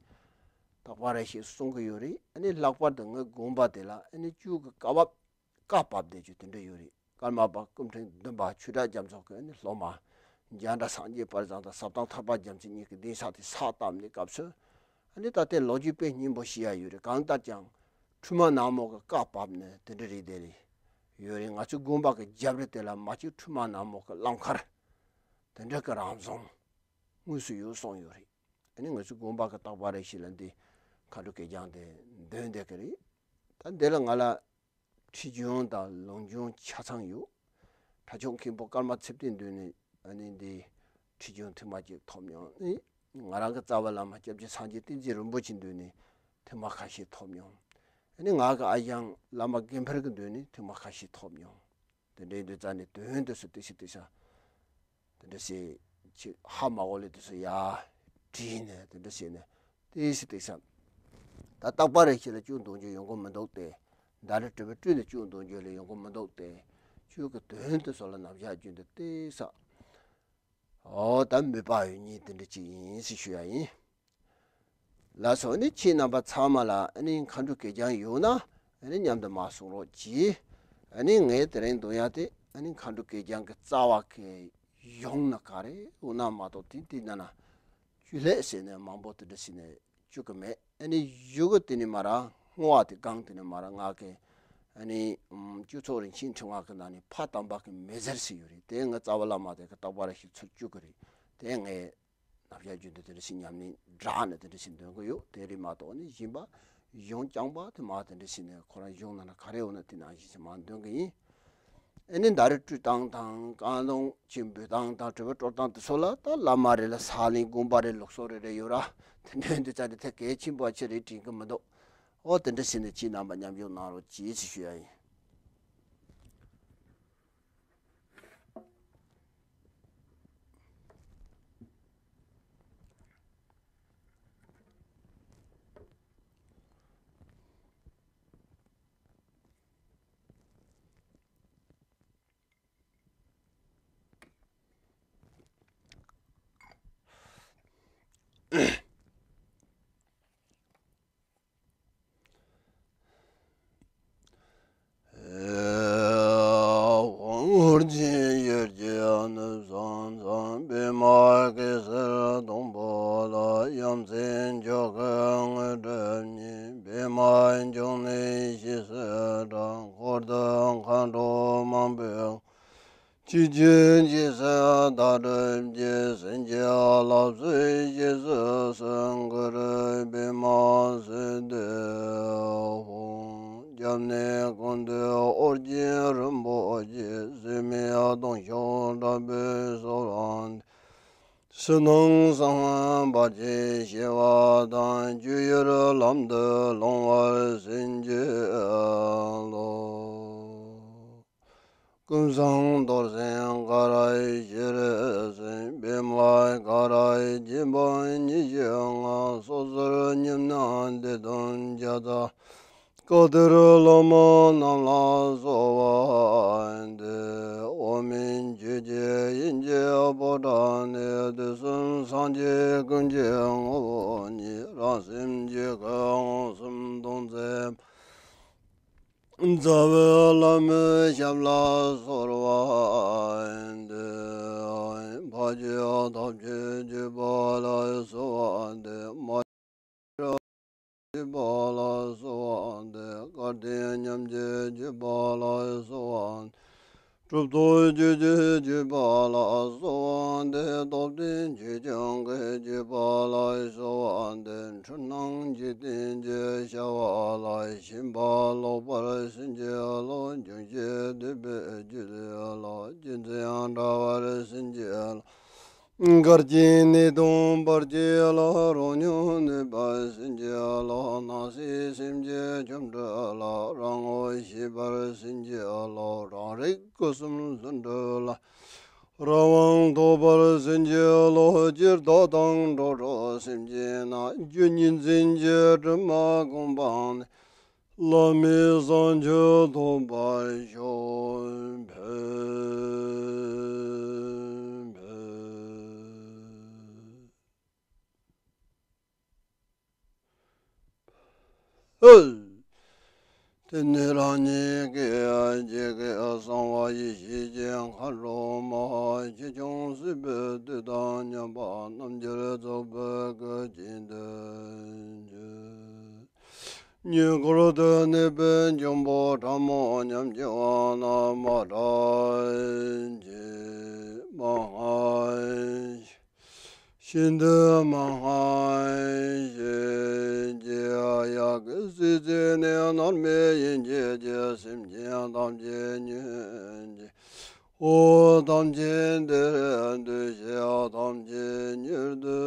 རྟག་པ་རེ་ཞིག་གསུང་གི་ཡོད་རེད། ཨ་ནི་ལྷག་པར་དུ་ངའི་དགོངས་པ་དེ་ལ་ཨ་ནི་བཅུ་གི་བཀའ་བབས་བཀའ་བབས་དེ་ཅིག་དེ་འདྲ་ཡོད་རེད། ཀརྨ་པ་སྐུ་ཕྲེང་བདུན་པ་ཆོས་གྲགས་རྒྱ་མཚོ་གི་ཨ་ནི་སློབ་མ་འཇམ་དབྱངས་སངས་རྒྱས་དཔལ་བཟང་དང་ཟབ་དོན་ཐར་པ་རྒྱ་མཚོ་གཉིས་ཀྱི་གདན་ས་དེ་ས་བཏབ་ནས་སྐབས་སུ། ཨ་ནི་ད་ལྟའི་ལོ་རྒྱུས་དཔེ་སྙིང་པོ་ཞིག་ཡ་ཡོད་རེད། གང་ལྟར་ཀྱང་ཁྲོས་མ་ནག་མོ་གི་བཀའ་བབས་ནས་དེ་འདྲ་རེད་དེ་རེད་ཡོད་རེད། ང་ཚོའི་དགོན་པ་གི་རྒྱབ་རི་དེ་ལ་མ་གཅིག་ཁྲོས་མ་ནག་མོ་གི་གླང་མཁར་དེ་འདྲ་གི་རང་བྱུང་དངོས་སུ་ཡོད་གསུངས་ཡོད་རེད། ཨ་ནི་ང་ཚོའི་དགོན་པ་གི་རྟག་པ་རེ་ཞིག་ལ་འདི་མཁའ་འགྲོ་གད་རྒྱངས་དེ་འདོན་བསྡད་ཀྱི་རེད། ད་འདི་ལ་ང་ལ་ཁྲིད་སྦྱོང་དང་ལུང་སྦྱོང་ཆ་ཚང་ཡོད། གྲྭ་ཆུང་མཁན་པོ་ཀརྨ་ཚེ་བརྟན་མདུན་ནས་ཨ་ནི་འདི་ཁྲིད་སྦྱོང་ཐེངས་མ་གཅིག་ཐོབ་མྱོང་། ཨ་ནི་ང་རང་གི་རྩ་བའི་བླ་མ་སྐྱབས་རྗེ་སངས་རྒྱས་བསྟན་འཛིན་རིན་པོ་ཆེ་མདུན་ནས་ཐེངས་མ་ཁ་ཤས་ཐོབ་མྱོང་། ཨ་ནི་ང་གི་ཨ་ཞང་བླ་མ་དགེ་འཕེལ་གྱི་མདུན་ནས་ཐེངས་མ་ཁ་ཤས་ཐོབ་མྱོང་། དེ་འདྲའི་དུས་ཙ་ནས་དོན་དུ་སུ་ཏི་ཤི་ཏི་ཤ། དེ་འདྲ་ཞིག་ཅིག་ཧ་མ་གོ་ལེ་དེ་ཚོ་ཡ་བྲིས་ནས་དེ་འདྲ་བྱས་ནས་ཏིག་ཙམ་ཏིག་ཙམ། ད་རྟག་པ་རེ་ཞིག་ལ་ཅུང་འདོན་རྒྱུ་ཡོང་གི་མི་འདུག་སྟེ། ཟླ་རེ་དྲི་བ་སྤྲོས་ནས་ཅུང་འདོན་རྒྱུ་ལ་ཡོང་གི་མི་འདུག་སྟེ། ཆོས་ཀྱི་དོན་དུ་སོགས་ལ་རྣམ་གཞག་རྒྱུན་དུ་ཏིག་ཙམ། འོ་ད་མོས་པ་ཡོད་མཁན་དེ་འདྲ་ཅིག་ཡིན་ཞེས་ཞུ་ཡ་ཡིན། ལགས་སོ། ཨ་ནི་ཁྱེད་རྣམ་པ་ཚང་མ་ལ་ཨ་ནི་མཁའ་འགྲོ་གད་རྒྱངས་ཡོད་ན་ཨ་ནི་མཉམ་དུ་མར་གསུང་རོགས་གྱིས། ཨ་ནི་ངས་དེ་རིང་འདོན་ཡ་དེ་ཨ་ནི་མཁའ་འགྲོ་གད་རྒྱངས་ཀྱི་རྩ་བ་གི་གཞུང་ནི་ག་རེ་འོ་ན་མ་གཏོགས་དེ་དེ་ན་ན་ཅུ་ལེ་ཟེར་ནས་མང་པོ་དེ་འདྲ་ཟེར་ནས་བཅུག་གི་མེད། ཨ་ནི་གཞུག་གུ་དེ་ནི་མ་ར་བསྔོ་བ་དེ་གང་དེ་ནི་མ་ར་ང་གི་ཨ་ནི་སྤྱི་ཚོགས་རིན་ཆེན་ཕྲེང་བ་གི་ནང་ནས་ཕ་དམ་པ་གི་མི་ཟེར་ཟེར་ཡོད་རེད། དེ་ངའི་རྩ་བ་བླ་མ་དེ་གི་རྟག་པ་རེ་ཞིག་ཚུར་བཅུག་གི་རེད། དེ་ངས་རྣམ་གཞག་རྒྱུན་དུ་དེ་འདྲ་ཞིག་ཉམས་ལེན་དྲག་ནས་དེ་འདྲ་ཞིག་འདོན་གི་ཡོད། དེ་རེད་མ་གཏོགས་ནི་གཞན་པ་གཞུང་རྐྱང་པ་དེ་མ་དེ་འདྲ་ཞིག་ནས་ཁོ་རང་གཞུང་ནང་ན་ག་རེ་འོ་ན་དེ་ནང་བཞིན་ཞིག་མ་འདོན་གི་ཡིན། ཨ་ནི་ཟླ་རེ་སྤྲོད་སྟངས་དང་བཀའ་ལུང་ཅིག་འབུལ་སྟངས་དང་དྲི་བ་དཀྲོལ་སྟངས་དེ་ཚོ་ལ་ད་བླ་མ་རེ་ལ་ས་གླིང་དགོན་པ་རེ་ལུགས་སྲོལ་རེ་རེ་ཡོད་ར། དེ་འདྲ་འདི་ཙམ་དེ་ཐད་གལ་ཆེན་པོ་ཆེ་རེད་དྲན་གི་མི་འདུག། འོ་དེ་འདྲ་ཟེར་ནས་ཁྱེད་རྣམ་པ་མཉམ་ཞུགས་གནང་རོགས་གྱིས་ཞེས་ཞུ་ཡ་ཡིན། དབང་བསྐུར་གྱི་ཡུལ་གྱི་ནུབ་ས་མཚམས། པདྨ་གེ་སར་སྡོང་པོ་ལ། ཡ་མཚན་མཆོག་གི་དངོས་གྲུབ་བརྙེས། པདྨ་འབྱུང་གནས་ཞེས་སུ་གྲགས། འཁོར་དུ་མཁའ་འགྲོ་མང་པོས། ཆོས་སྤྱོད་རྗེས་སུ་བདག་སྒྲུབ་ཀྱི། སེམས་ཅན་བསླབ་གསོའི་རྗེས་སུ་གསོན་དགོས། པདྨ་སིདྡྷི་ཧཱུྃ། སྐྱབས་གནས་ཀུན་འདུས་ཨོ་རྒྱན་རིན་པོ་ཆེ། སྲེད་མེད་སྡོང་ཤོག་དྲག་པོས་གསོལ་བ་འདེབས། ཕྱི་ནང་གསང་བ་བར་ཆད་ཞི་བ་དང་། སྤྱོད་ཡུལ་ལམ་དུ་ལོང་བར་བྱིན་གྱིས་རློབས། ཀུན་བཟང་རྡོར་སེམས་ཀ་ར་ཡི་སྤྱན་རས་གཟིགས། པདྨ་ཀ་ར་ཡི་སྤྱན་སྤངས་ཉེར་ཞི་ལྔ། སོ་སོར་ཉམས་ན་བདེ་དོན་བརྒྱ་རྩ། བཀའ་གཏེར་བླ་མ་རྣམས་ལ་གསོལ་བ་འདེབས། འོག་མིན་ཆོས་ཀྱི་དབྱིངས་ཀྱི་ཕོ་བྲང་ནས། དུས་གསུམ་སངས་རྒྱས་ཀུན་གྱི་ངོ་བོ་ཉིད། རང་སེམས་ཆོས་སྐུ་མངོན་སུམ་སྟོང་མཛད། རྩ་བའི་བླ་མའི་ཞབས་ལ་གསོལ་བ་འདེབས། འཕགས་ཀྱི་ཐབས་ཀྱི་བརྒྱུད་པ་ལ་གསོལ་བ་འདེབས། མ་བརྒྱུད་པ་ལ་གསོལ་བ་འདེབས། བསྐལ་དོན་ཉམས་ཀྱི་བརྒྱུད་པ་ལ་གསོལ་བ་འདེབས། གྲུབ་ཐོབ་ཆོས་ཀྱི་བརྒྱུད་པ་ལ་གསོལ་བ་འདེབས། སྟོབས་ལྡན་ཆོས་སྐྱོང་གི་བརྒྱུད་པ་ལ་གསོལ་བ་འདེབས། འཁྲུལ་སྣང་འཇིག་རྟེན་གྱི་བྱ་བ་ལས། ཞེན་པ་ལོག་པར་བྱིན་གྱིས་རློབས། འབྱུང་བཞི་འདུས་པའི་རྒྱུད་ལས་བསླངས། རྒྱུ་མཚན་བྲལ་བར་བྱིན་གྱིས་རློབས། འགལ་རྐྱེན་ནད་གདོན་བར་ཆད་ལས། རང་ཉིད་གནོད་པར་བྱིན་གྱིས་རློབས། སྣང་སྲིད་སེམས་ཀྱི་ཆོ་འཕྲུལ་ལས། རང་ངོ་ཤེས་པར་བྱིན་གྱིས་རློབས། རང་རིག་སྐུ་གསུམ་ལྷུན་གྲུབ་ལ། རང་དབང་ཐོབ་པར་བྱིན་གྱིས་རློབས། སྤྱིར་བདག་དང་འགྲོ་དྲུག་སེམས་ཅན་རྣམས། རྒྱུ་གཉིས་འཛིན་གྱི་དྲི་མ་ཀུན་སྤངས་ནས། བླ་མེད་བྱང་ཆུབ་ཐོབ་པར་ཤོག། ཕན་ཕན། ཨོ། དེ་ནས་རང་ཉིད་ཀྱི་རྗེས་ཀྱི་གསང་བ་ཡེ་ཤེས་ཀྱི་མཁའ་འགྲོ་མ། ཆེ་ཆུང་སྲིད་པའི་དུས་དང་མཉམ་པ། རྣམ་འགྱུར་རྫོགས་པའི་སྐུ་བཞིན་དུ་གྱུར། ཉེ་འཁོར་དུ་གནས་པའི་འབྱུང་པོ་ཕྲ་མོ་ཉམས་ཀྱི་དབང་རྣམས་མ་དྲག་ཅིང་མ་སྔངས་ཤིང་། ཤིན་ཏུ་མ་སྔངས་ཤིང་། ཡ་གི་སྲིད་རྩེ་ནས། མནར་མེད་ཡེ་ཤེས་ཀྱི་སེམས་ཅན་ཐམས་ཅད་ཉོན་ཅིག། འོ། ཐམས་ཅད་བདེར་འདུ་ཤིག། ཐམས་ཅད་མྱུར་དུ་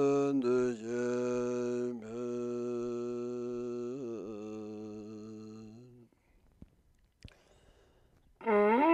འདུ་ཤིག། ཕན།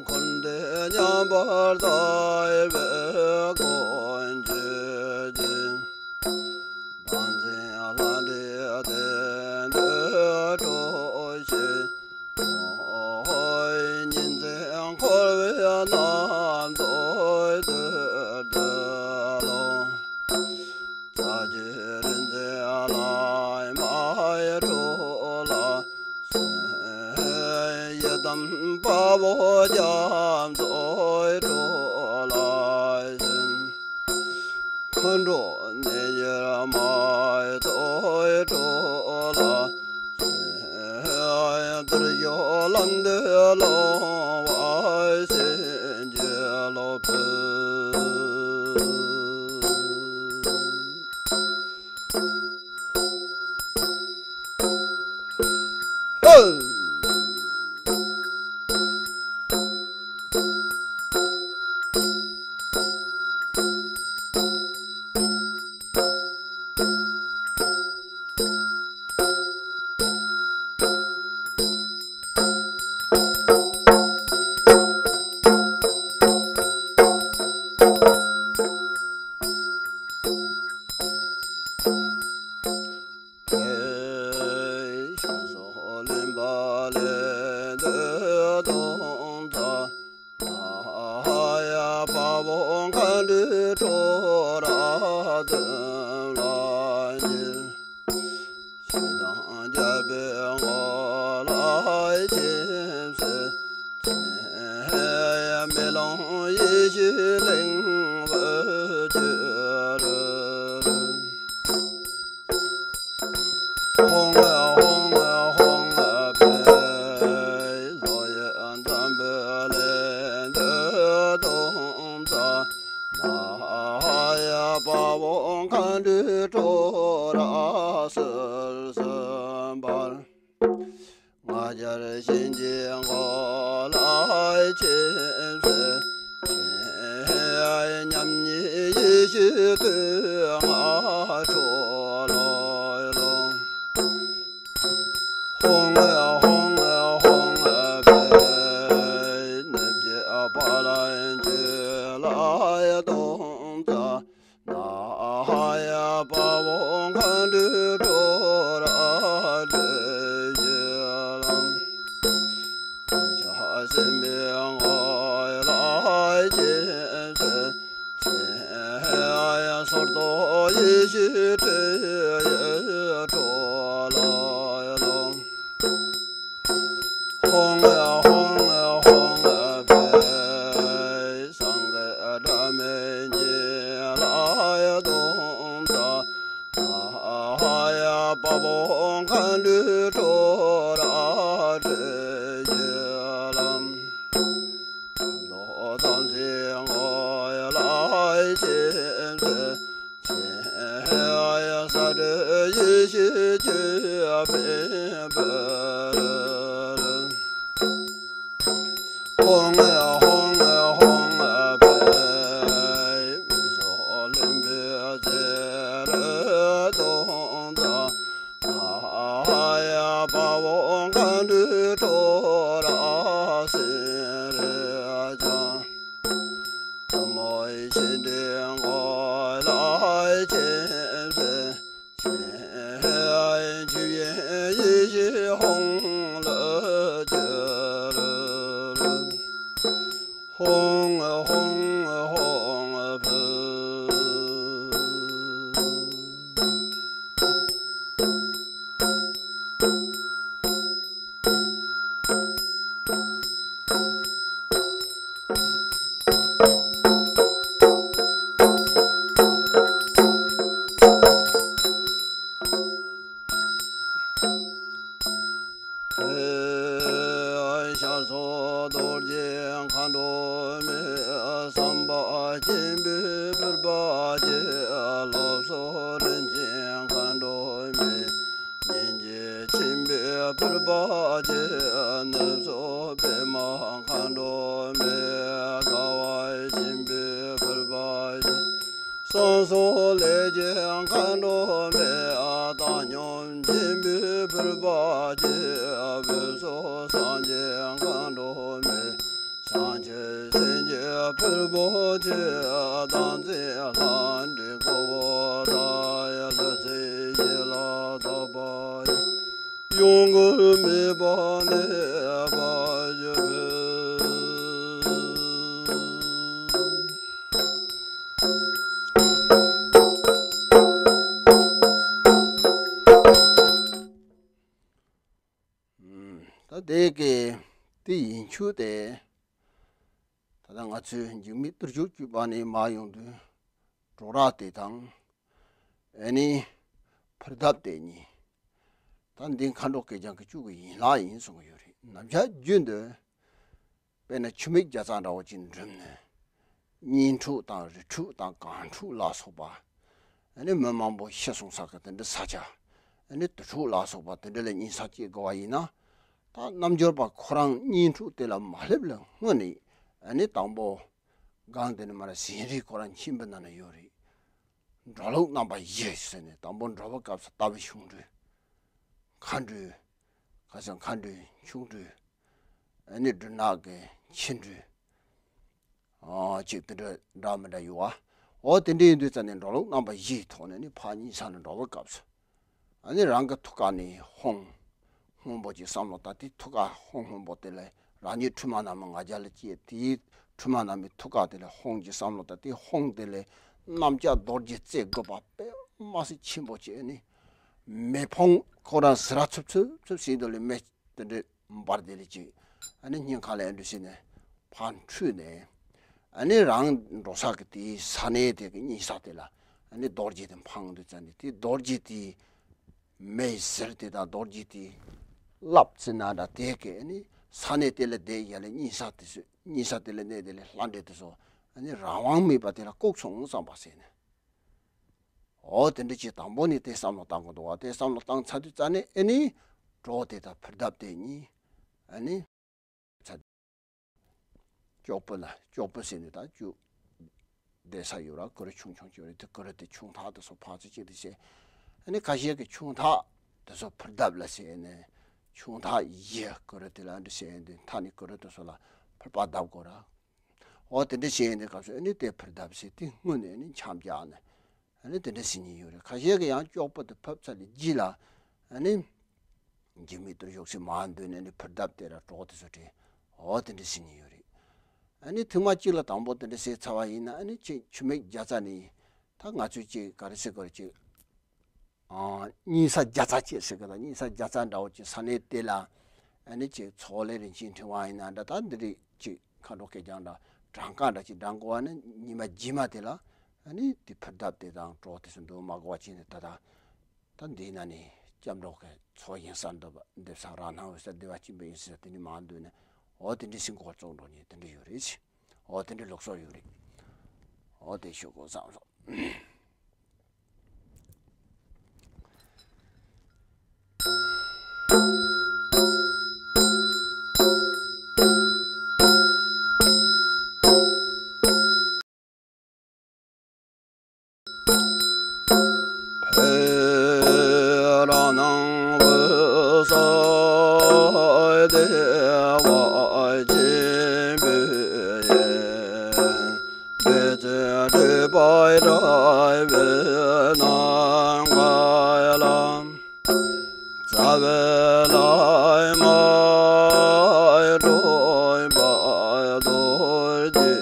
འཁོར་འདས་མཉམ་པར་ལྟ་བའི་སྒོ་འབྱེད་ཅིང་། བང་ཆེན་ལྷ་འདྲེ་གདན་དུ་སྤྲོ་ཞིང་། ཉིན་མཚན་འཁོར་བའི་རྣམ་རྟོག་ཏུ་འདུལ་ལོ། ས་གཞི་རིག་འཛིན་ལྷ་མོའི་གྲོགས་ལ་ཡི་དམ་དཔའ་བོ་རྒྱ་མཚོའི་གྲོགས་ལ་ཡིན། མཁའ་འགྲོ་ནཻ་ཉི་མའི་ཚོགས་གྲོགས་ལ། དལ་འབྱོར་ལམ་དུ་སློང་བ་བྱིན་གྱིས་རློབས། ཕུལ། གླིང་བུ་གྱུར། ཧོང་ཧོང་ཧོང་པའི་ལོ་ཡི་འཛམ་བུ་གླིང་དུ་སྟོང་ཙ་ན་ཡ་དཔའ་བོ་མཁའ་འགྲོའི་ཁྲོད་ར་ཟུར་གསུམ་པར། ང་རྒྱལ་གཤིན་རྗེའི་མགོ་ལ་ཁྱེར་སོང་། མཉམ་ཉིད་ཡེ་ཤེས་དུ་ང་ཁྲོ་ལོ་ལོ། ཧོང་ཧོང་ཧོང་པའི་ནུབ་ཀྱི་ཕ་ལན་ཆུ་ལ་སྟོང་ཙ་ན་ཡ་དཔའ་བོ་མཁའ་འགྲོའི་ཁྲོད་ར་སྒྲོལ་གྱུར་ལ། ཕྱག་སེམས་དཔའི་མགོ་ལ་ཁྱེར་སོང་། སོར་མོ་ཡེ་ཤེས་སྤྲིན་ཡི་ཁྲོད་ལ་ལོ། ཧོང་ཧོང་ཧོང་པའི་སེང་གེ་སྒྲ་མེད་ཉིད་ལ་སྟོང་ཙ་ན་ཡ་དཔའ་བོ་མཁའ་འགྲོའི་ཁྲོད་ར་སྒྲོལ་གྱུར་ལ། རྡོ་ཙམ་ཞིག་མགོ་ལ་ཁྱེར་སོང་། ས་སྒྲོལ་ཡེ་ཤེས་ཀྱི་བེམ་པོ་ལ། ཧོང་ཧོང་ཧོང་པའི་བུ་སོ་ལེན་པའི་རྩེ་ལ་སྟོང་ཙ་ན་ཡ་དཔའ་བོ་མཁའ་འགྲོའི་ཁྲོད་ར་སེང་རེ་ལྗང་། ཐུན་མོང་ཤིང་རྟའི་མགོ་ལ་ཁྱེར་སོང་། ཆུ་ཡི་ཡེ་ཤེས་ཧོང་ལ་གྱུར། ཧོང་ཧོང་ཧོང་པོ། ཤར་ཕྱོགས་རྡོ་རྗེ་མཁའ་འགྲོ་མའི། བསམ་པ་སྐྱེས་བུའི་ཕུར་པ་ཅན། སློབ་གསོ་རིན་ཆེན་མཁའ་འགྲོ་མའི། སྙིང་རྗེ་ཆེན་པོའི་ཕུར་པ་ཅན། ནུབ་ཕྱོགས་པདྨ་མཁའ་འགྲོ་མའི། དགའ་བ་ཆེན་པོའི་ཕུར་པ་ཅན། བསང་གསོལ་ལས་ཀྱི་མཁའ་འགྲོ་མའི། བཏང་སྙོམས་ཆེན་པོའི་ཕུར་པ་ཅན། བོད་སོག་སངས་རྒྱས་མཁའ་འགྲོ་མའི། བྱང་ཆུབ་སེམས་ཀྱི་ཕུར་པ་ཅན། བདག་འཛིན་ལྷ་འདྲེ་འཁོར་བ་དག་ཡང་། ལྷུང་བཟེད་ཡིད་ལ་བཏགས་པ་ཡིས། ཡོངས་བསྐོར་མོས་པ་ནི་བྱ་བའི་བུ། ད་དེ་གི་དེ་ཡིན་ཆུ་དེ། ད་ལྟ་ང་ཚོའི་འཇིགས་མེད་དུར་ཁྲོད་ཀྱི་བར་ནས་མར་ཡོང་དུས་གྲོགས་ར་དེ་དང་། ཨ་ནི་ཕུར་གདབ་དེ་གཉིས། ད་འདི་མཁའ་འགྲོ་སྐལ་བཟང་གི་བཅུ་གི་ཡན་ལག་ཡིན་གསུང་གི་ཡོད་རེད། ནམ་ཞག་རྒྱུན་དུ་དཔེར་ན་ཆུ་མིག་བརྒྱ་རྩ་འདྲ་བོ་ཅིག་འགྲིམ་ནས། གཉེན་ཕྲུག་དང་རིགས་ཕྲུག་དང་གང་ཕྲུག་ལ་སོགས་པ། ཨ་ནི་མི་མང་པོ་ཤི་སོང་ས་གི་དེ་འདྲ་ས་ཆ། ཨ་ནི་དུར་ཁྲོད་ལ་སོགས་པ་དེ་འདྲ་ལ་གཉེན་ས་སྐྱེལ་དགོས་པ་ཡིན་ན། ད་རྣལ་འབྱོར་པ་ཁོ་རང་གཉེན་ཕྲུག་དེ་ལ་མ་སླེབས་ལ་སྔོན་ནས། ཨ་ནི་དང་པོ། སྒང་དེ་ནས་མར་ཟན་རིལ་ཁོ་རང་མཆིམས་ཕུ་ནང་ན་ཡོད་རེད། འགྲོ་ལུགས་རྣམ་པ་བཞི་ཟེར་ནས་དང་པོ་འགྲོ་བའི་སྐབས་སུ་ལྟ་བུ་ཆུང་འགྲོས། མཁའ་འགྲོས། ཁ་སང་མཁའ་འགྲོས་ཆུང་འགྲོས། ཨ་ནི་སྦྲུལ་ནག་གི་ཆེ་འགྲོས། ཨ་ཅིག་དེ་འདྲ་འདྲ་མི་འདྲ་ཡོད་བ། འོ་དེ་འདྲ་ཡིན་དུས་ཙ་ནས་འགྲོ་ལུགས་རྣམ་པ་བཞིའི་ཐོག་ནས་ནི་ཕར་གཉེན་ས་ནས་འགྲོ་བའི་སྐབས་སུ། ཨ་ནི་རང་གི་ཐུགས་ཀ་ནས་ཧོང་སྔོན་པོ་ཅིག་བསམ་བློ་བཏང་སྟེ་ཐུགས་ཀ་ཧོང་སྔོན་པོ་དེ་ལས་རང་ཉིད་ཁྲོས་མ་ནག་མོ་ང་རྒྱལ་ལ་སྐྱེས་དེའི་ཁྲོས་མ་ནག་མོའི་ཐུགས་ཀ་དེ་ལས་ཧོང་ཅིག་བསམ་བློ་བཏང་སྟེ་ཧོང་དེ་ལས་གནམ་ལྕགས་རྡོ་རྗེ་རྩེ་དགུ་པ་དཔེ་མ་སྲིད་ཆེན་པོ་ཅིག་ནི་མེ་ཕུང་ཁོ་རང་ཟི་ར་འཚུབ་འཚུབ་འཚུབ་ཟིན་དུ་ལས་མེ་དེ་འདྲའི་འབར་དེ་ལས་ཅིག་ཨ་ནི་སྙིང་ཁ་ལ་ཨེ་འདྲ་ཟིན་ནས་ཕར་འཁྲུས་ནས། ཨ་ནི་རང་འགྲོ་ས་གི་དེའི་ས་གནས་དེ་གི་གཉན་ས་དེ་ལ་ཨ་ནི་རྡོ་རྗེ་དེ་འཕངས་དུས་ཙ་ནས་དེ་རྡོ་རྗེ་དེའི་མེ་ཟེར་དེ་དང་རྡོ་རྗེ་དེའི་རླབས་ཟེར་ན་འདྲ་དེ་གི་ཨ་ནི་ས་གནས་དེ་ལ་བསྡད་ཡ་ལ་གཉན་ས་དེ་ཚོ་གཉན་ས་དེ་ལ་གནས་དེ་ལ་ལྷ་འདྲེ་དེ་ཚོ་ཨ་ནི་རང་དབང་མེད་པ་དེ་ལ་བཀུག་སོང་བསམ་པ་ཟེར་ནས། འོ་དེ་འདྲ་ཅིག་དང་པོ་ནས་དེ་བསམ་བློ་བཏང་དགོས་འདུག་བ། དེ་བསམ་བློ་བཏང་ཚར་དུས་ཙ་ནས་ཨ་ནི་གྲོགས་དེ་དང་ཕུར་གདབ་དེ་གཉིས་ཨ་ནི་ཚ་ཅོག་པུ་ལ་ཅོག་པུ་ཟེར་ནས་ད་ཅུ་བསྡད་ས་ཡོད་ར། གུ་རུ་ཆུང་ཆུང་ཅིག་ཡོད་རེད། དེ་གུ་རུ་དེ་ཆུང་ཐག་དེ་ཚོ་ཕར་ཚུར་ཅིག་དེ་བྱས་ཨ་ནི་ཁ་ཤས་ཀྱི་ཆུང་ཐག་དེ་ཚོ་ཕུར་གདབ་ལ་བྱས་ནས་ཆུང་ཐག་བཞི་གུ་རུ་དེ་ལ་འདྲ་བྱས་ནས་མཐའ་ནས་གུ་རུ་དེ་ཚོ་ལ་ཕུར་པ་གདབ་དགོས་ར། འོ་དེ་འདྲ་བྱས་ཡིན་དུས་སྐབས་སུ་ཨ་ནི་དེ་ཕུར་གདབ་ཟེར་དེ་སྔོན་ནས་ཨ་ནི་འཆམ་རྒྱག་ནས་ཨ་ནི་དེ་འདྲ་ཟེར་མཁན་ཡོད་རེད། ཁ་ཤས་ཀྱིས་ཡང་ཅོག་པུ་དེ་ཕབ་ཚར་ནས་རྗེས་ལ་ཨ་ནི་འཇིགས་མེད་དུ་བཞུགས་ཟེར་མར་འདོན་ནས་ཨ་ནི་ཕུར་གདབ་དེ་ར་གྲོགས་དེ་ཚོ་དྲན། འོ་དེ་འདྲ་ཟེར་མཁན་ཡོད་རེད། ཨ་ནི་ཐེངས་མ་གཅིག་ལ་དང་པོ་དེ་འདྲ་ཟེར་ཚར་བ་ཡིན་ན་ཨ་ནི་ཆེ་ཆུ་མིག་རྒྱ་ཚ་ནས་ད་ང་ཚོས་ཅིག་ག་རེ་ཟེར་དགོས་རེད། ཅིག་ཨ་གཉན་ས་རྒྱ་ཚ་བཅས་ཟེར་གི་ད་གཉན་ས་རྒྱ་ཚ་འདྲ་བོ་ཅིག་ས་གནས་དེ་ལ་ཨ་ནི་ཅིག་ཚོགས་ལས་རིན་ཆེན་ཕྲེང་བ་ཡིན་ན་འདྲ། ད་འདི་རིགས་ཅིག་མཁའ་འགྲོ་སྐལ་བཟང་འདྲ་གྲངས་ཀ་འདྲ་ཅིག་བགྲང་དགོས་པ་ནི་ཉི་མ་རྗེས་མ་དེ་ལ་ཨ་ནི་དེ་ཕུར་གདབ་དེ་དང་གྲོགས་དེ་ཚོ་འདུག་མ་དགོས་པ་བྱས་ནས་ད་ད་ད་འདིའི་ནང་ནས་སྐྱབས་འགྲོ་གི་ཚོགས་ཡིན་ས་འདུག་པ། འདེབས་ས་རང་སྣང་འོད་གསལ་བདེ་བ་ཆེན་པོ་ཡིན་ས་དེ་ནི་མ་འདོད་ནས། འོ་དེ་འདྲའི་སེམས་འགོ་བཙུགས་འགྲོ་ནས་དེ་འདྲ་ཡོད་རེད། འོ་དེ་འདྲའི་ལུགས་སྲོལ་ཡོད་རེད། འོ་དེ་ཞུ་དགོས་བསམ་སོང་། ཕེ་ར་ནང་བུ་ས་དེ་བ་ཅན་བུ་ཡེ་བེ་ཙེ་དྲི་བ་ར་བེ་ནང་ག་ལ། རྩ་བའི་བླ་མ་སྒྲོལ་མ་རྡོ་རྗེ་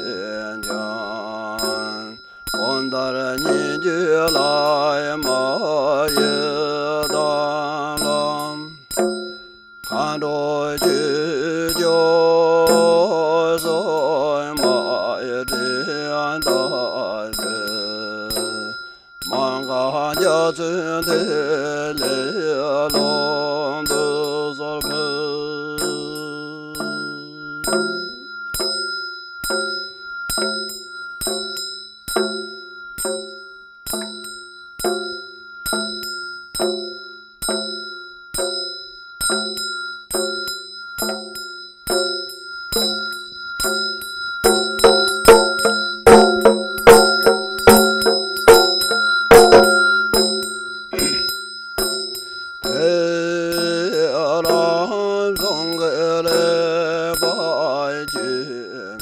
འཆང་། འོད་ཟེར་སྙན་བརྒྱུད་བླ་མ་ཡི་དམ་ལ། མཁའ་འགྲོ་ཆོས་སྐྱོང་སྲུང་མ་ཡི་དྲིན་ལྟར་མ་འགགས་རྒྱ་མཚོའི་ཐིག་ལེ་ཀློང་དུ་གསལ་ཕུལ། ཕེ་རང་བཟང་གི་ལས་པ་ཅི་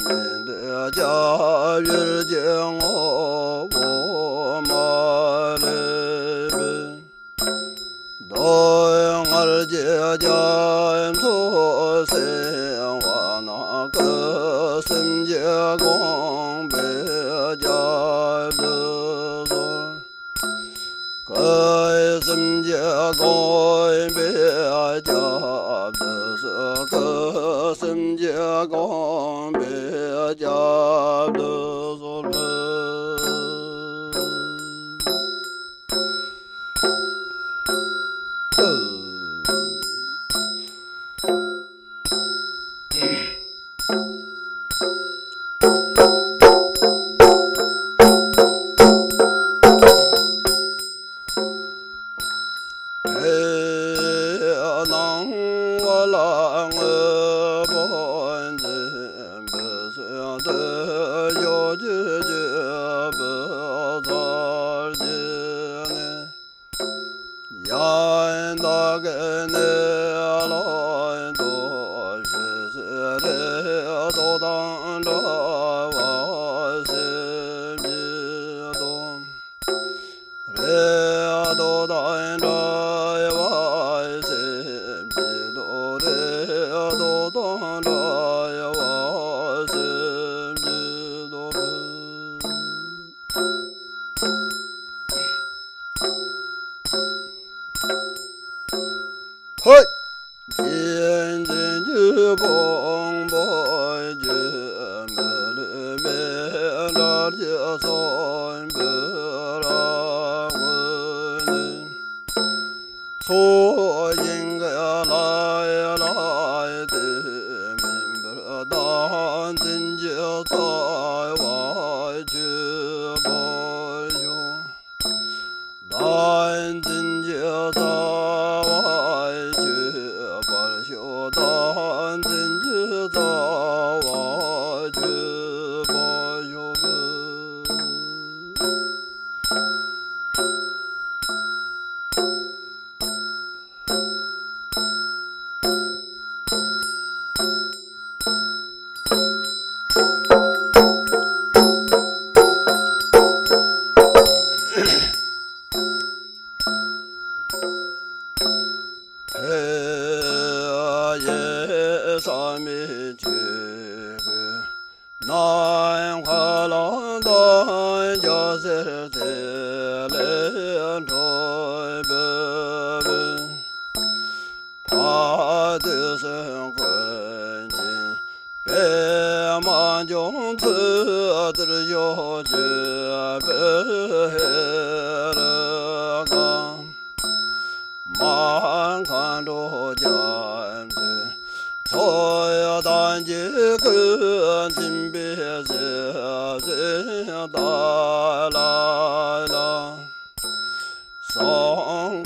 མིན་འདི་སྐྱབས་ཡུལ་གྱི་ངོ་བོ་མ་ལུས་པའི། རྡོ་རྗེ་རྒྱ་མཚོ་སེམས་དཔའ་ནང་གི་སེམས་ཀྱི་དགོངས་པའི་སྐྱབས་འགྲོ་གསོལ། སྐུ་སེམས་ཀྱི་དགོངས་པའི་སྐྱབས་འགྲོ་གསོལ། སྐུ་སེམས་ཀྱི་དགོངས་པའི་སྐྱབས་འགྲོ་གསོལ། ཕེ་ནང་བ་ལ་དངོས་པོ་འཛིན་པའི་སེམས་དེ་ཡོད་ཀྱི་རྒྱུ་བུ་ཚར་གྱི་ནི། ཡང་དག་གི་གནས་ལ་ལྟོས་ཤིག་རེ་དོགས་དང་བྲལ་བ་སེམས་ཀྱི་སྟོབས། རེ་དོགས་དང་བྲལ་བ་སེམས་ཀྱི་སྟོབས། རེ་དོགས་དང་བྲལ་བ་སེམས་ཀྱི་སྟོབས། ཧོ། རྗེ་བཙུན་གྱི་དཔང་པོ་རྒྱུད་མི་ལུས་མེ་ སོགས་འབུལ་དགོས་ནས། ཚོགས་ཞིང་གི་ལྷ་ལ་དད་མིན་པར་བདག་འཛིན་གྱི་རྩ་བ་གཅོད་པར་ཤོག། བདག་འཛིན་གྱི་རྩ་བ་གཅོད་པར་ཤོག། བདག་འཛིན་གྱི་རྩ་བ་གཅོད་པར་ཤོག། ཕན་ཡོན་བསམ་མེད་ཅིག་གིས། ནམ་མཁའ་ལ་དྭངས་རྒྱ་སེར་ཐིག་ལེ་འཕྲོས་འབེབས། ཕ་དུས་གསུམ་ཀུན་མཁྱེན་པདྨ་འབྱུང་ཚུལ་ལྟར་ཞབས་ཀྱི་པད་ཧེ་རུ་ཀ། མ་མཁའ་འགྲོ་རྒྱ་མཚོའི་ཚོགས་དང་བཅས་ཀུན་འཛིན་པའི་སྲས་བཅས་ཏཱ་ལ་ལ། གསང་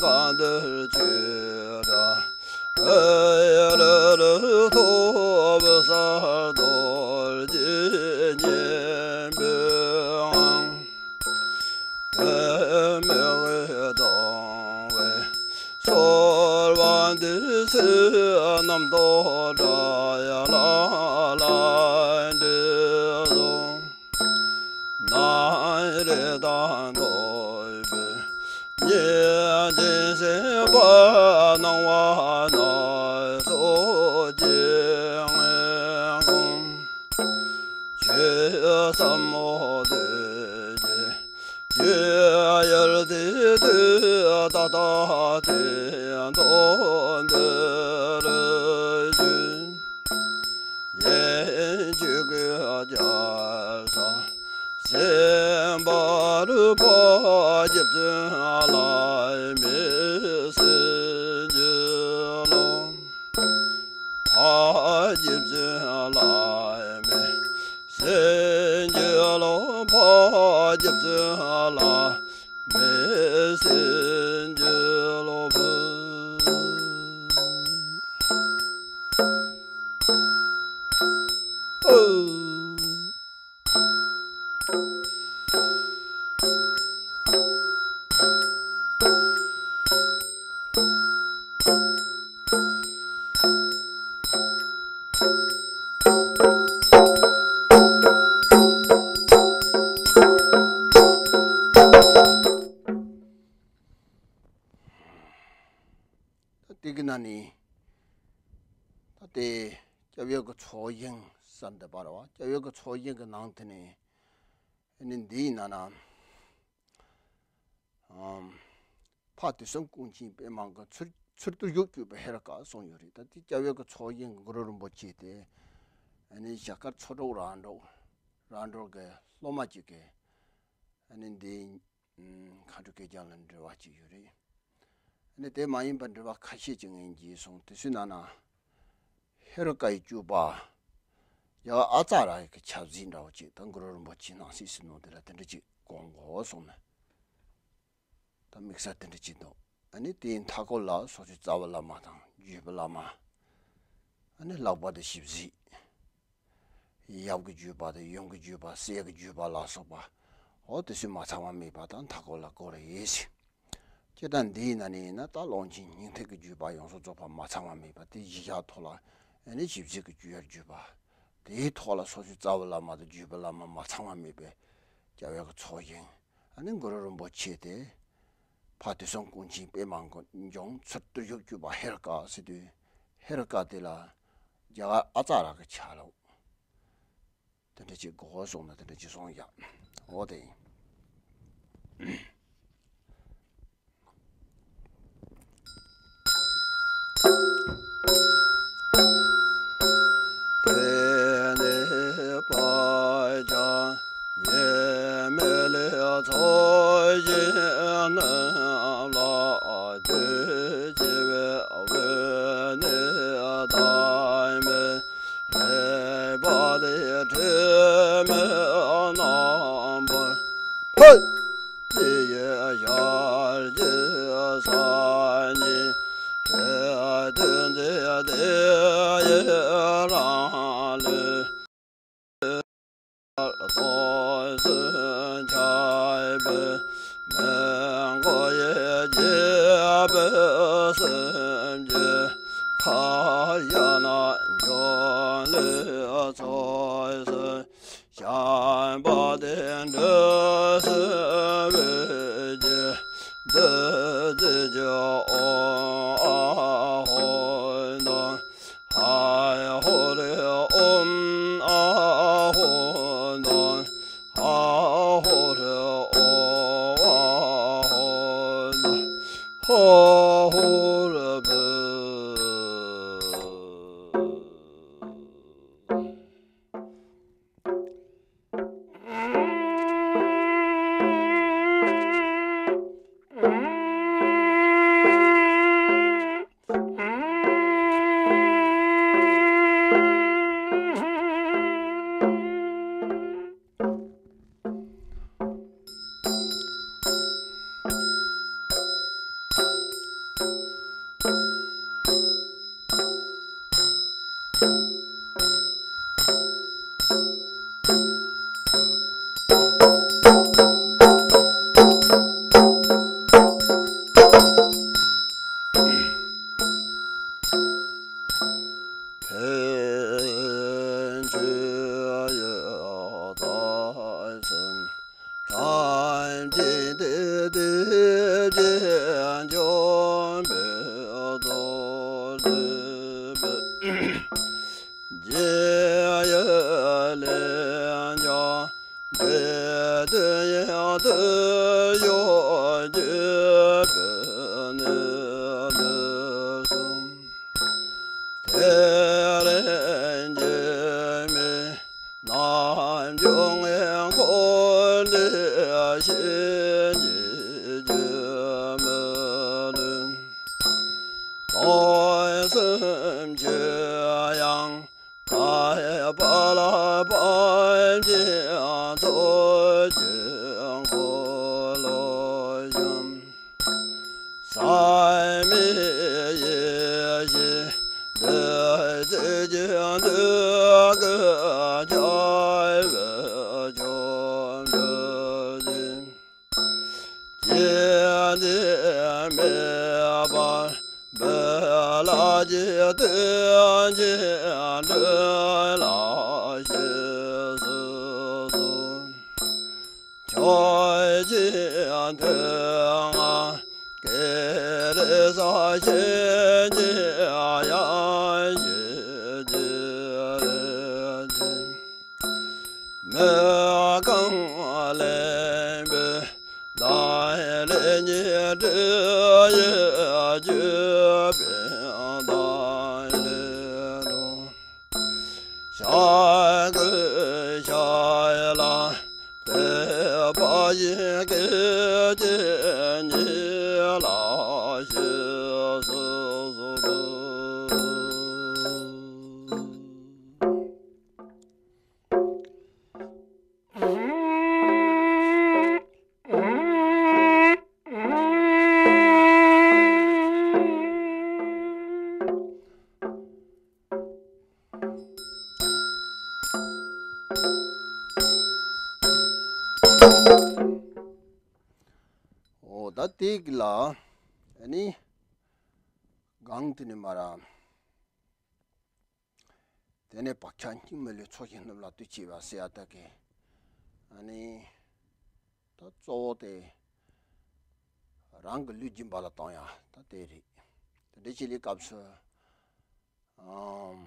སྔགས་འདིར་སྤྱོད་པའི་ཨེ་རུ་ལུ་ཐོབ་གསར་གཏོད་ཀྱི་སྙན་པའང་། དེ་མོས་གཏོང་བའི་གསོལ་བ་འདེབས་སོ། རྣམ་རྟོག་དགྲ་ཡ་ལ་ལ་འདྲེས་སོ། ནམ་རེ་དང་ཐོབ་པའི་ཉིན་མཚན་སེམས་པ་སྣང་བ་སྣ་ཚོགས་ཀྱིས། ཆོས་ཟབ་མོ་སྟོན་གྱི་ཆོས་ཡུལ་དེ་དུས་ད་ལྟ་དེ་མདོ་འདིར་བྱོན། ཡིན་གཅིག་གི་རྒྱལ་ས་སེམས་དཔའ་རུ་ཕ་རྗེ་བཙུན་བླ་མའི་སེམས་རྒྱུད་ལ། ཕ་རྗེ་བཙུན་བླ་མའི་སེམས་རྒྱུད་ལ། ཕ་རྗེ་བཙུན་བླ་མའི་སེམས་རྒྱུད་ལ་ཕུལ། ཨོ། ད་དེ་གི་ནང་ནས་ད་དེ་སྐྱབས་ཡུལ་གྱི་ཚོགས་ཞིང་བསམ་དེ་པར་བ། སྐྱབས་ཡུལ་གྱི་ཚོགས་ཞིང་གི་ནང་དེ་ནས་ཨ་ནི་འདིའི་ནང་ན་ཨམ་ཕ་དུས་གསུམ་ཀུན་མཁྱེན་པདྨ་གི་ཚུལ་ཚུལ་དུ་བཞུགས་གྱུར་པའི་ཧེ་རུ་ཀ་གསུངས་ཡོད་རེད། ད་དེ་སྐྱབས་ཡུལ་གྱི་ཚོགས་ཞིང་གི་གུ་རུ་རིན་པོ་ཆེ་དེ་ཨ་ནི་བྱ་དཀར་མཚོ་འབྲུག་རང་འབྲོག་རང་འབྲོག་གི་སློབ་མ་གཅིག་གིས་ཨ་ནི་འདི་མཁའ་འགྲོ་སྐལ་བཟང་ལ་འབྲེལ་བ་གཅིག་ཡོད་རེད། ཨ་ནི་དེ་མ་ཡིན་པ་འབྲེལ་བ་ཁ་ཤས་ཅིག་ངས་བརྗེད་སོང་། དེ་ཚོའི་ནང་ན་ཧེ་རུ་ཀ་ཡི་སྤྲུལ་པ་རྒྱ་གར་ཨ་ཙ་ར་གི་ཆབ་སྲིད་འདྲ་བོ་ཅིག་དང་གུ་རུ་རིན་པོ་ཆེ་ནང་སྲིད་ཟིན་ནོ་དེ་ལ་དེ་འདྲ་ཅིག་གོ་དགོས་སོང་ན། ད་དམིགས་བསལ་དེ་འདྲ་ཅིག་འདུག་ཨ་ནི་དེའི་མཐའ་སྐོར་ལ་སོ་སོའི་རྩ་བའི་བླ་མ་དང་བརྒྱུད་པའི་བླ་མ། ཨ་ནི་ལྷག་པར་དུ་ཞིབ་གཟིགས། ཡབ་ཀྱི་བརྒྱུད་པ་དང་ཡུམ་གྱི་བརྒྱུད་པ་སྲས་ཀྱི་བརྒྱུད་པ་ལ་སོགས་པ། འོ་དེ་ཚོས་མ་ཚང་བ་མེད་པ་དང་མཐའ་སྐོར་ལ་བསྐོར་རེ་ཡིན་ཞིང་། སྤྱིར་བཏང་འདིའི་ནང་ནས་ཡིན་ན་ད་ཀློང་ཆེན་སྙིང་ཐིག་གི་བརྒྱུད་པ་ཡོངས་སུ་རྫོགས་པ་མ་ཚང་བ་མེད་པ་དེ་གཞི་བཞག་ཐོག་ལ་ཨ་ནི་ཞིབ་གཟིགས་ཀྱི་སྤྱོད་ཡུལ་བརྒྱུད་པ། དེའི་ཐོག་ལ་སོ་སོའི་རྩ་བའི་བླ་མ་དང་བརྒྱུད་པའི་བླ་མ་མ་ཚང་བ་མེད་པའི་སྐྱབས་ཡུལ་གྱི་ཚོགས་ཞིང་། ཨ་ནི་གུ་རུ་རིན་པོ་ཆེ་དེ་ཕ་དུས་གསུམ་ཀུན་མཁྱེན་པདྨ་འབྱུང་ཚུལ་དུ་བཞུགས་གྱུར་པ་ཧེ་རུ་ཀ་ཟེར་དུས། ཧེ་རུ་ཀ་དེ་ལ་རྒྱ་གར་ཨ་ཙ་ར་གི་ཆ་ལོ། དེ་འདྲ་ཅིག་གོ་སོང་ན་དེ་འདྲ་ཅིག་སོང་ཡ། འོ་དེ་ཡིན། དེ་ནས་བར་ཆད་ཉེས་མེད་ ཚོགས་ཞིང་རྣམས་ལ་དུས་བྱེད་པའི་འོད་ནི་དང་མེ། རེག་པ་ལས་འཕྲོས་མི་རྣམ་པར་ཕུལ། དེ་ཡི་ཞལ་གྱི་ས་གཉིས་ལས་སྟོན་མཛད་དེ་ཡི་རང་ལུས། རྡོ་གསུམ་ཆགས་པའི་མི་མགོ་ཡི་རྒྱལ་པོ་སེམས་ཀྱི་མཁའ་ཡ་ན་འཇོམས་ལུས་ཚོགས་སུ་བྱམས་པ་དང་འབྲེལ་སོ་བའི་རྒྱུ་བདུད་རྩི་གི་ཨོཾ་ཨཱཿཧཱུྃ་དང་། ཨཱཿཧཱུྃ་ཨོཾ་ཨཱཿཧཱུྃ་དང་། ཨཱཿཧཱུྃ་ཨོཾ་ཨཱཿཧཱུྃ་དང་། ཨཱཿཧཱུྃ་བོ། ཕན་ཆད་ཡི་དྭགས་སེམས་ཐམས་ཅད་དེ་དེ་བཞིན་འཇོམས་པའི་ཚོགས་འདུས་པའི་རྗེས་ཡི་ལན་ཆགས་འདྲེ་གདོན་ཡང་དུ་ཡོད་གྱུར་པའི་ནད་ལས་སྲུང་། དེ་ལས་འབྱེད་མེད་རྣལ་འབྱོར་ངས་འཁོར་འདས་ཞི་བྱེད་ཀྱི་མི་ལུས། རྡོར་སེམས་ཆོས་དབྱིངས་ཁ་ཡི་པ་ལ་པཎ་ཆེན་ཚོགས་ཀྱི་འཁོར་ལོ་བཞེངས། ཟག་མེད་ཡེ་ཤེས་བདུད་རྩི་ཅན་འདོད་དགུ་ཆགས་པའི་ཆོ་འཕྲུལ་ཅན། སྐྱེ་འདི་མེད་པར་འབུལ་ལ་ཇི་སྟོན་ཅིང་སྒྲུབ་ལ་ཞེས་སུ་གསོལ། ཆོས་ཀྱི་མཐུ་རྔ་ཀེང་རུས་ཤེལ་གྱི་དབྱངས་ཞུ་རྒྱུད་རིག་ཅིང་། མི་རྐང་ལེན་པའི་ལག་ལེན་གཉིས་སྦྲུལ་གཡུ་བྱུར་པའི་མདངས་ལས་སྒྲོག། ཞྭ་གོས་ཞྭ་ལ་བོད་པ་ཡི་སྐད་ཅན་ཉིད་ལ་ཞེས་སུ་གསོལ། འོ་ད་དེ་ལ་ཨ་ནི་གང་དེ་ནི་མ་ར། དེ་ནས་བག་ཆགས་སྙིང་མི་ལུས་ཚོགས་ཞིང་རྣམས་ལ་ལྟོས་བཅས་པ་ཟེར་ཡ་ད་གི། ཨ་ནི་ད་གཙོ་བོ་དེ་རང་གི་ལུས་སྦྱིན་པ་ལ་གཏོང་ཡ་ད་དེ་རེད། དེ་འདྲ་བྱེད་ལས་སྐབས་སུ་ཨམ་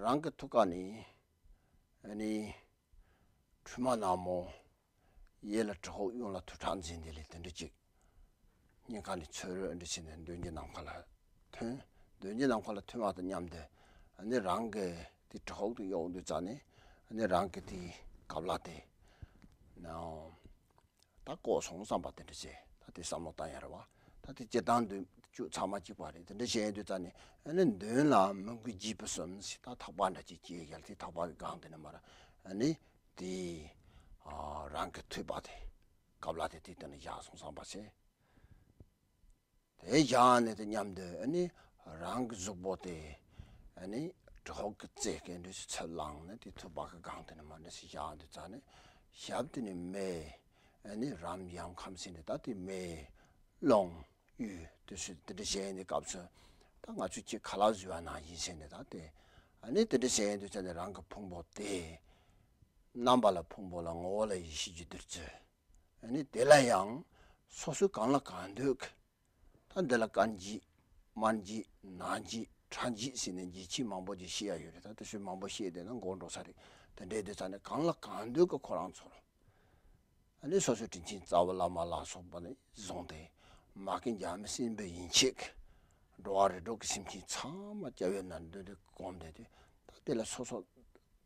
རང་གི་ཐུགས་ཀ་ནས་ཨ་ནི་ཁྲུས་མ་ནག་མོ། ཡིད་ལ་གྲི་ཧོག་གཡོན་ལ་ཐུག་ཕྲག་འཛིན་དེ་ལས་དེ་འདྲ་ཅིག་སྙིང་ཁ་ནས་ཚོར་འདྲ་བྱས་ནས་མདུན་གྱི་ནམ་མཁའ་ལ་ཐོན། མདུན་གྱི་ནམ་མཁའ་ལ་ཐོན་པ་དང་མཉམ་དུ་ཨ་ནི་རང་གི་དེ་གྲི་ཧོག་ཏུ་གཡོགས་དུས་ཙ་ནས་ཨ་ནི་རང་གི་དེའི་གབ་ལ་དེ་ནའོ་ ད་བཀོད་སོང་བསམ་པ་དེ་འདྲ་བྱས། ད་དེ་བསམ་བློ་བཏང་ཡ་རེད་བ། ད་དེ་སྤྱིར་བཏང་དུ་བཅུ་ཚང་མ་གཅིག་པ་རེད། དེ་འདྲ་བྱས་ཡོང་དུས་ཙང་ནས་ཨ་ནི་མདུན་ལ་མོན་གྱི་རྒྱལ་པོ་གསུམ་ཟེར་ད་ཐག་པ་འདྲ་ཅིག་བཅད་ཡ་དེ་ཐག་པ་གི་སྒང་དེ་ནས་མར་ཨ་ནི་དེ་ཨ་རང་གི་ཐོད་པ་དེ་ཀ་པཱ་ལ་དེ་དེ་དེ་ནས་བཞག་སོང་བསམ་པ་བྱས། དེ་བཞག་ནས་དེ་མཉམ་དུ་ཨ་ནི་རང་གི་གཟུགས་པོ་དེ་ཨ་ནི་གྲོགས་ཀྱི་རྩེ་སྐད་འདྲ་ཞིག་ཚུར་བླངས་ནས་དེ་ཐོད་པ་གི་སྒང་དེ་ནས་མར་འདྲ་ཞིག་བཞག་དུས་ཙང་ནས་ཞབས་དེ་ནས་མེ་ཨ་ནི་རམ་ཡམ་ཁམས་ཟེར་ནས་ད་དེ་མེ་རླུང་གཡུ་དེ་ཚོ་དེ་འདྲ་བྱས་ནས་སྐབས་སུ་ད་ང་ཚོས་ཅིག་ཁ་ལག་བཟོས་པ་ནང་བཞིན་བྱས་ནས་ད་དེ་ཨ་ནི་དེ་འདྲ་བྱས་དུས་ཙང་ནས་རང་གི་ཕུང་པོ་དེ་རྣམ་པ་ལ་ཕུང་པོ་ལ་ངོ་བོ་ལ་ཡེ་ཤེས་ཀྱི་བདུད་རྩི། ཨ་ནི་དེ་ལ་ཡང་སོ་སོའི་གང་ལ་གང་འདོད་ཀྱི། ད་འདི་ལ་དཀར་འགྱེས་དམར་འགྱེས་ནག་འགྱེས་ཁྲ་འགྱེས་ཟེར་ནས་འགྱེས་ཆ་མང་པོ་ཅིག་བཤད་ཡ་ཡོད་རེད། ད་དེ་ཚོ་མང་པོ་བཤད་བསྡད་ན་མགོ་འགྲོ་ས་རེད། དེ་འདྲའི་དུས་ཙང་ནས་གང་ལ་གང་འདོད་ཀྱི་ཁོ་རང་ཚོར་ཨ་ནི་སོ་སོའི་དྲིན་ཆེན་རྩ་བའི་བླ་མ་ལ་སོགས་པ་ནས་བཟུང་སྟེ་མ་སྐྱེས་འཇིག་རྟེན་སྲིན་པོ་ཡན་ཆད་ཀྱི་འགྲོ་བ་རིགས་དྲུག་གི་སེམས་ཅན་ཚང་མ་སྐྱབས་ཡུལ་ན་འདོད་དེ་བསྒོམས་བསྡད་དུས་ད་དེ་ལ་སོ་སོ།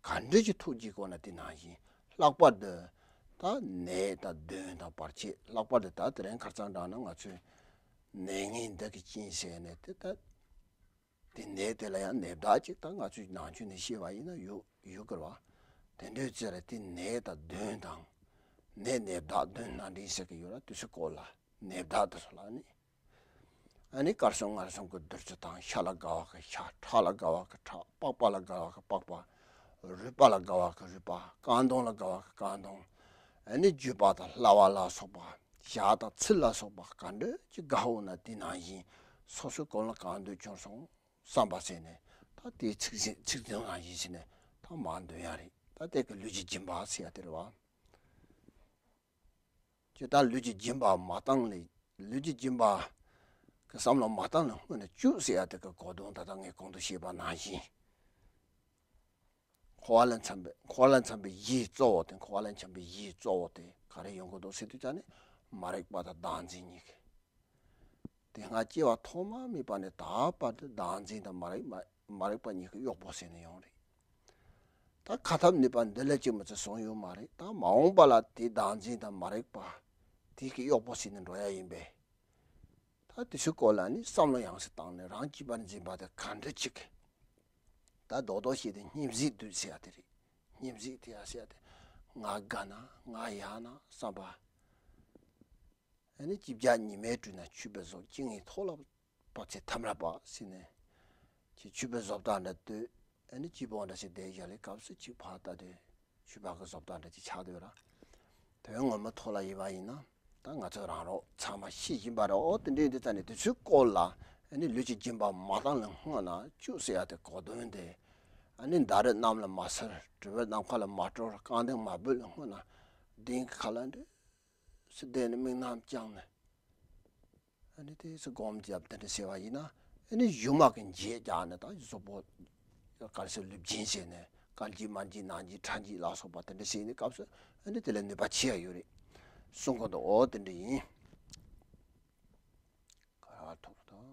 ག་འདྲ་ཅིག་ཐུགས་དགྱེས་དགོས་ན་དེ་ནང་བཞིན་ལྷག་པར་དུ་ད་ནད་དང་གདོན་དང་བར་ཆད། ལྷག་པར་དུ་ད་དེ་རིང་ཁ་སང་དྲངས་ན་ང་ཚོས་ནད་ངན་འདི་གིས་རྐྱེན་བྱས་ནས་དེ་ད་དེ་ནད་དེ་ལ་ཡང་ནད་བདག་ཅིག་ད་ང་ཚོས་ནང་ཆོས་ནས་ཤེས་པ་ཡིན་ན་ཡོད་ཡོད་གི་རེད་བ། དེ་འདྲའི་ཚེ་ལ་དེ་ནད་དང་གདོན་དང་ནད་ནད་བདག་གདོན་ནང་འདྲེན་ཟེར་གི་ཡོད་ར། དེ་ཚོའི་སྐོར་ལ་ནད་བདག་དེ་ཚོ་ལ་ནི། ཨ་ནི་དཀར་གསུམ་མངར་གསུམ་གྱི་བདུད་རྩི་དང་། ཤ་ལ་དགའ་བ་གི་ཤ། ཁྲག་ལ་དགའ་བ་གི་ཁྲག་པགས་པ་ལ་དགའ་བ་གི་པགས་པ། རུས་པ་ལ་དགའ་བ་གི་རུས་པ། རྐང་དོང་ལ་དགའ་བ་གི་རྐང་དོང་། ཨ་ནི་རྒྱུས་པ་དང་བསླབ་པ་ལ་སོགས་པ། ཞག་དང་ཚིལ་ལ་སོགས་པ་ག་འདྲ་ཅིག་དགའ་འོང་ན་དེ་ནང་བཞིན་སོ་སོའི་གང་ལ་གང་འདོད་བྱུང་སོང་བསམ་པ་ཟེར་ནས་ད་དེའི་ཚིག་ཚིག་དོན་ནང་བཞིན་བྱས་ནས་ད་མར་འདོན་ཡ་རེད། ད་དེ་གི་ལུས་ཀྱི་སྦྱིན་པ་ཟེར་ཡ་དེ་རེད་བ། ཇི་ལྟར་ལུས་ཀྱི་སྦྱིན་པ་མ་བཏང་ལས། ལུས་ཀྱི་སྦྱིན་པ་གི་བསམ་བློ་མ་བཏང་ལས་སྔོན་ནས་བཅུག་ཟེར་ཡ་དེ་གི་གོ་དོན་ད་ལྟ་ངས་གོང་དུ་བཤད་པ་ནང་བཞིན། འཁོར་བ་ལ་འཁྱམས་པའི་འཁོར་བ་ལ་འཁྱམས་པའི་གཞི་གཙོ་བོ་དེ། འཁོར་བ་ལ་འཁྱམས་པའི་གཞི་གཙོ་བོ་དེ་ག་རེ་ཡོང་གི་འདུག་ཟེར་དུས་ཙང་ནས་མ་རིག་པ་དང་བདག་འཛིན་གཉིས་ཀྱི། དེ་སྔ་སྐྱེ་བ་ཐོག་མ་མེད་པ་ནས་ད་བར་དུ་བདག་འཛིན་དང་མ་རིག་མ་མ་རིག་པ་གཉིས་ཀྱི་གཡོག་པོ་བྱས་ནས་ཡོང་རེད། ད་ཁ་ཐབས་ནུས་པ་འདི་ལས་ཅི་མི་ཚེ་སོང་ཡོད་མ་རེད། ད་མ་འོངས་པ་ལ་དེ་བདག་འཛིན་དང་མ་རིག་པ་དེ་གི་གཡོག་པོ་བྱས་ནས་འགྲོ་ཡ་ཡིན་པས། ད་དེ་ཚོའི་སྐོར་ལ་ནི་བསམ་བློ་ཡང་སེ་བཏང་ནས་རང་གཅེས་པར་འཛིན་པ་དེ་ག་འདྲ་ཅིག་ད་རྡོག་རྡོག་བཤད་དེ་སྙེམས་བཟེད་སྡུད་ཟེར་ཡ་དེ་རེད། སྙེམས་བཟེད་དེ་ཡ་ཟེར་ཡ་དེ་ང་དགའ་ན་ང་ཡག་ན་བསམ་པ། ཨ་ནི་ཅི་བྱ་ཉི་མའི་དྲོད་ན་ཆུ་བུར་ཟོག་ཅི་ངའི་ཐོག་ལ་བབས་ཚེ་ཐམ་ར་བབས་ཟེར་ནས། ཁྱེད་ཆུ་བུར་བཟོ་ལྟ་འདྲ་ལྟོས། ཨ་ནི་སྐྱིད་པོ་འདྲ་ཞིག་བསྡད་བཞག་ལས་སྐབས་སུ་གཅིག་ཕར་ལྟ་དུས་ཆུ་བུར་གི་བཟོ་ལྟ་འདྲ་ཅིག་ཆགས་སྡོད་ར། དོན་ངོ་མ་ཐོག་ལ་ཡིན་པ་ཡིན་ན་ད་ང་ཚོ་རང་རོགས་ཚང་མ་ཤེས་བཞིན་པ་རེད། འོ་དེ་འདྲའི་འདི་ཙ་ནས་དེ་ཚོའི་སྐོར་ལ་ཨ་ནི་ལུས་ཀྱི་སྦྱིན་པ་མ་བཏང་ལས་སྔོན་ན་བཅུག་ཟེར་ཡ་དེ་གོ་དོན་དེ། ཨ་ནི་འདའ་རེས་གནམ་ལ་མ་སོར། གྲུ་བོ་ནམ་མཁའ་ལ་མ་སྤྲོ། རྐང་གདན་མ་སྦོལ་ལས་སྔོན་ན་གདན་གྱི་ཁ་ལ་འདྲ་སེ་བསྡད་ནས་དམིགས་རྣམ་བཅངས་ནས། ཨ་ནི་དེ་ཚོ་སྒོམ་རྒྱབ་དེ་འདྲ་བྱས་པ་ཡིན་ན་ཨ་ནི་གཞུག་མ་གི་འགྱེད་རྒྱག་ནས་ད་གཟུགས་པོ་ག་རེ་ཟེར་ལུས་སྦྱིན་བྱས་ནས་དཀར་འགྱེད་དམར་འགྱེད་ནག་འགྱེད་ཁྲ་འགྱེད་ལ་སོགས་པ་དེ་འདྲ་བྱས་ནས་སྐབས་སུ་ཨ་ནི་དེ་ལ་ནུས་པ་ཆེ་ཡ་ཡོད་རེད་གསུང་གི་འདུག་འོ་དེ་འདྲ་ཡིན། ག་རེ་ཐོག་ཏུ།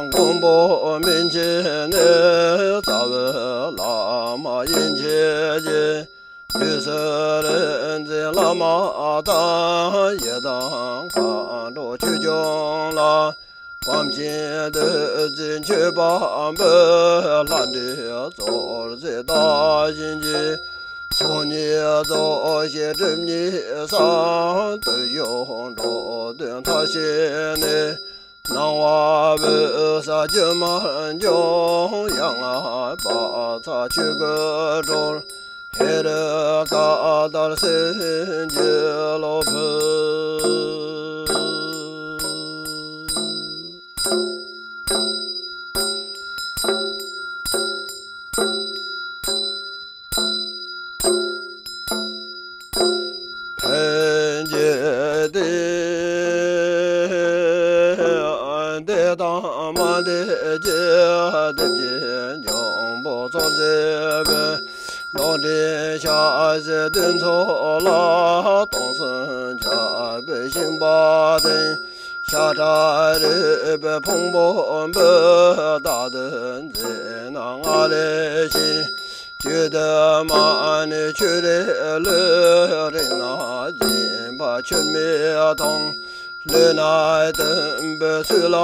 མགོན་པོ་མན་ཆད་ནས་རྩ་བའི་བླ་མ་ཡན་ཆད་ཀྱི། རྒྱུད་སྲས་རིག་འཛིན་བླ་མ་དང་། ཡི་དམ་མཁའ་འགྲོ་ཆོས་སྐྱོང་ལ། དཔལ་ཆེན་བདུད་རྩིའི་མཆོད་པ་འབུལ། ལྷ་འདྲེ་གཙོ་བོར་གཟིགས་བདག་གཞན་གྱི། ཚོགས་གཉིས་རྫོགས་བྱེད་སྒྲིབ་གཉིས་སངས། དུར་ཞུགས་འགྲོ་དོན་མཐའ་བཞི་ནས། སྣང་བ་འོད་གསལ་སྒྱུ་མར་འབྱུང་། ཡ་ང་བག་ཚ་ཆོས་སྐུར་གྲོལ། ཧེ་རུ་ཀ་དར་སེང་གེ་ལ་ཕུལ། ཕན་བྱེད་དེ། འདས་དང་མ་ རྗེ་བདེ་བྱེད་འཇམ་དཔལ་རྩ་བྲལ་བའི། ལོག་འདྲེན་ཞག་བཞི་གདོན་ཚོགས་ལ། སྟོང་གསུམ་ཆགས་པའི་ཤིང་པ་སྟེང་། ཤ་ཁྲག་རུས་པའི་ཕུང་པོ་འབུལ། བདག་ཏུ་འཛིན་ན་ང་ལས་ཤིན། བཅུད་དུ་མ་ནི་ཆུ་རེ་ལུས། རེག་ན་སྦྱིན་པ་ཆུ་མིག་མཐོང་། ལུས་ན་གཏུམ་པོའི་ཚུལ་ལ་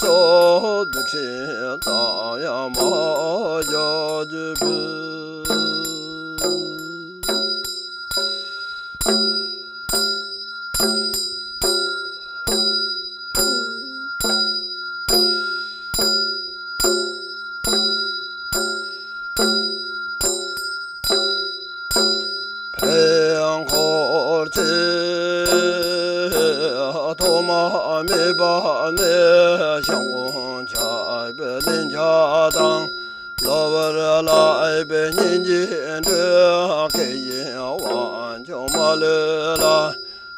སོགས། རྡུལ་ཕྲན་ཙམ་ཡང་མ་བྱ་རྒྱུ་བུ། འཕེལ་འཁོར་ཚེ་ཐོག་མ་མེད་པ་ནས། ཤམ་འཁོང་ཆགས་པའི་ལན་ཆགས་དང་། གློ་བུར་ལག་པའི་སྙིང་རྗེ་འགྲོས། སྐད་གཡེང་དབང་ཕྱུག་མ་ལུས་ལ།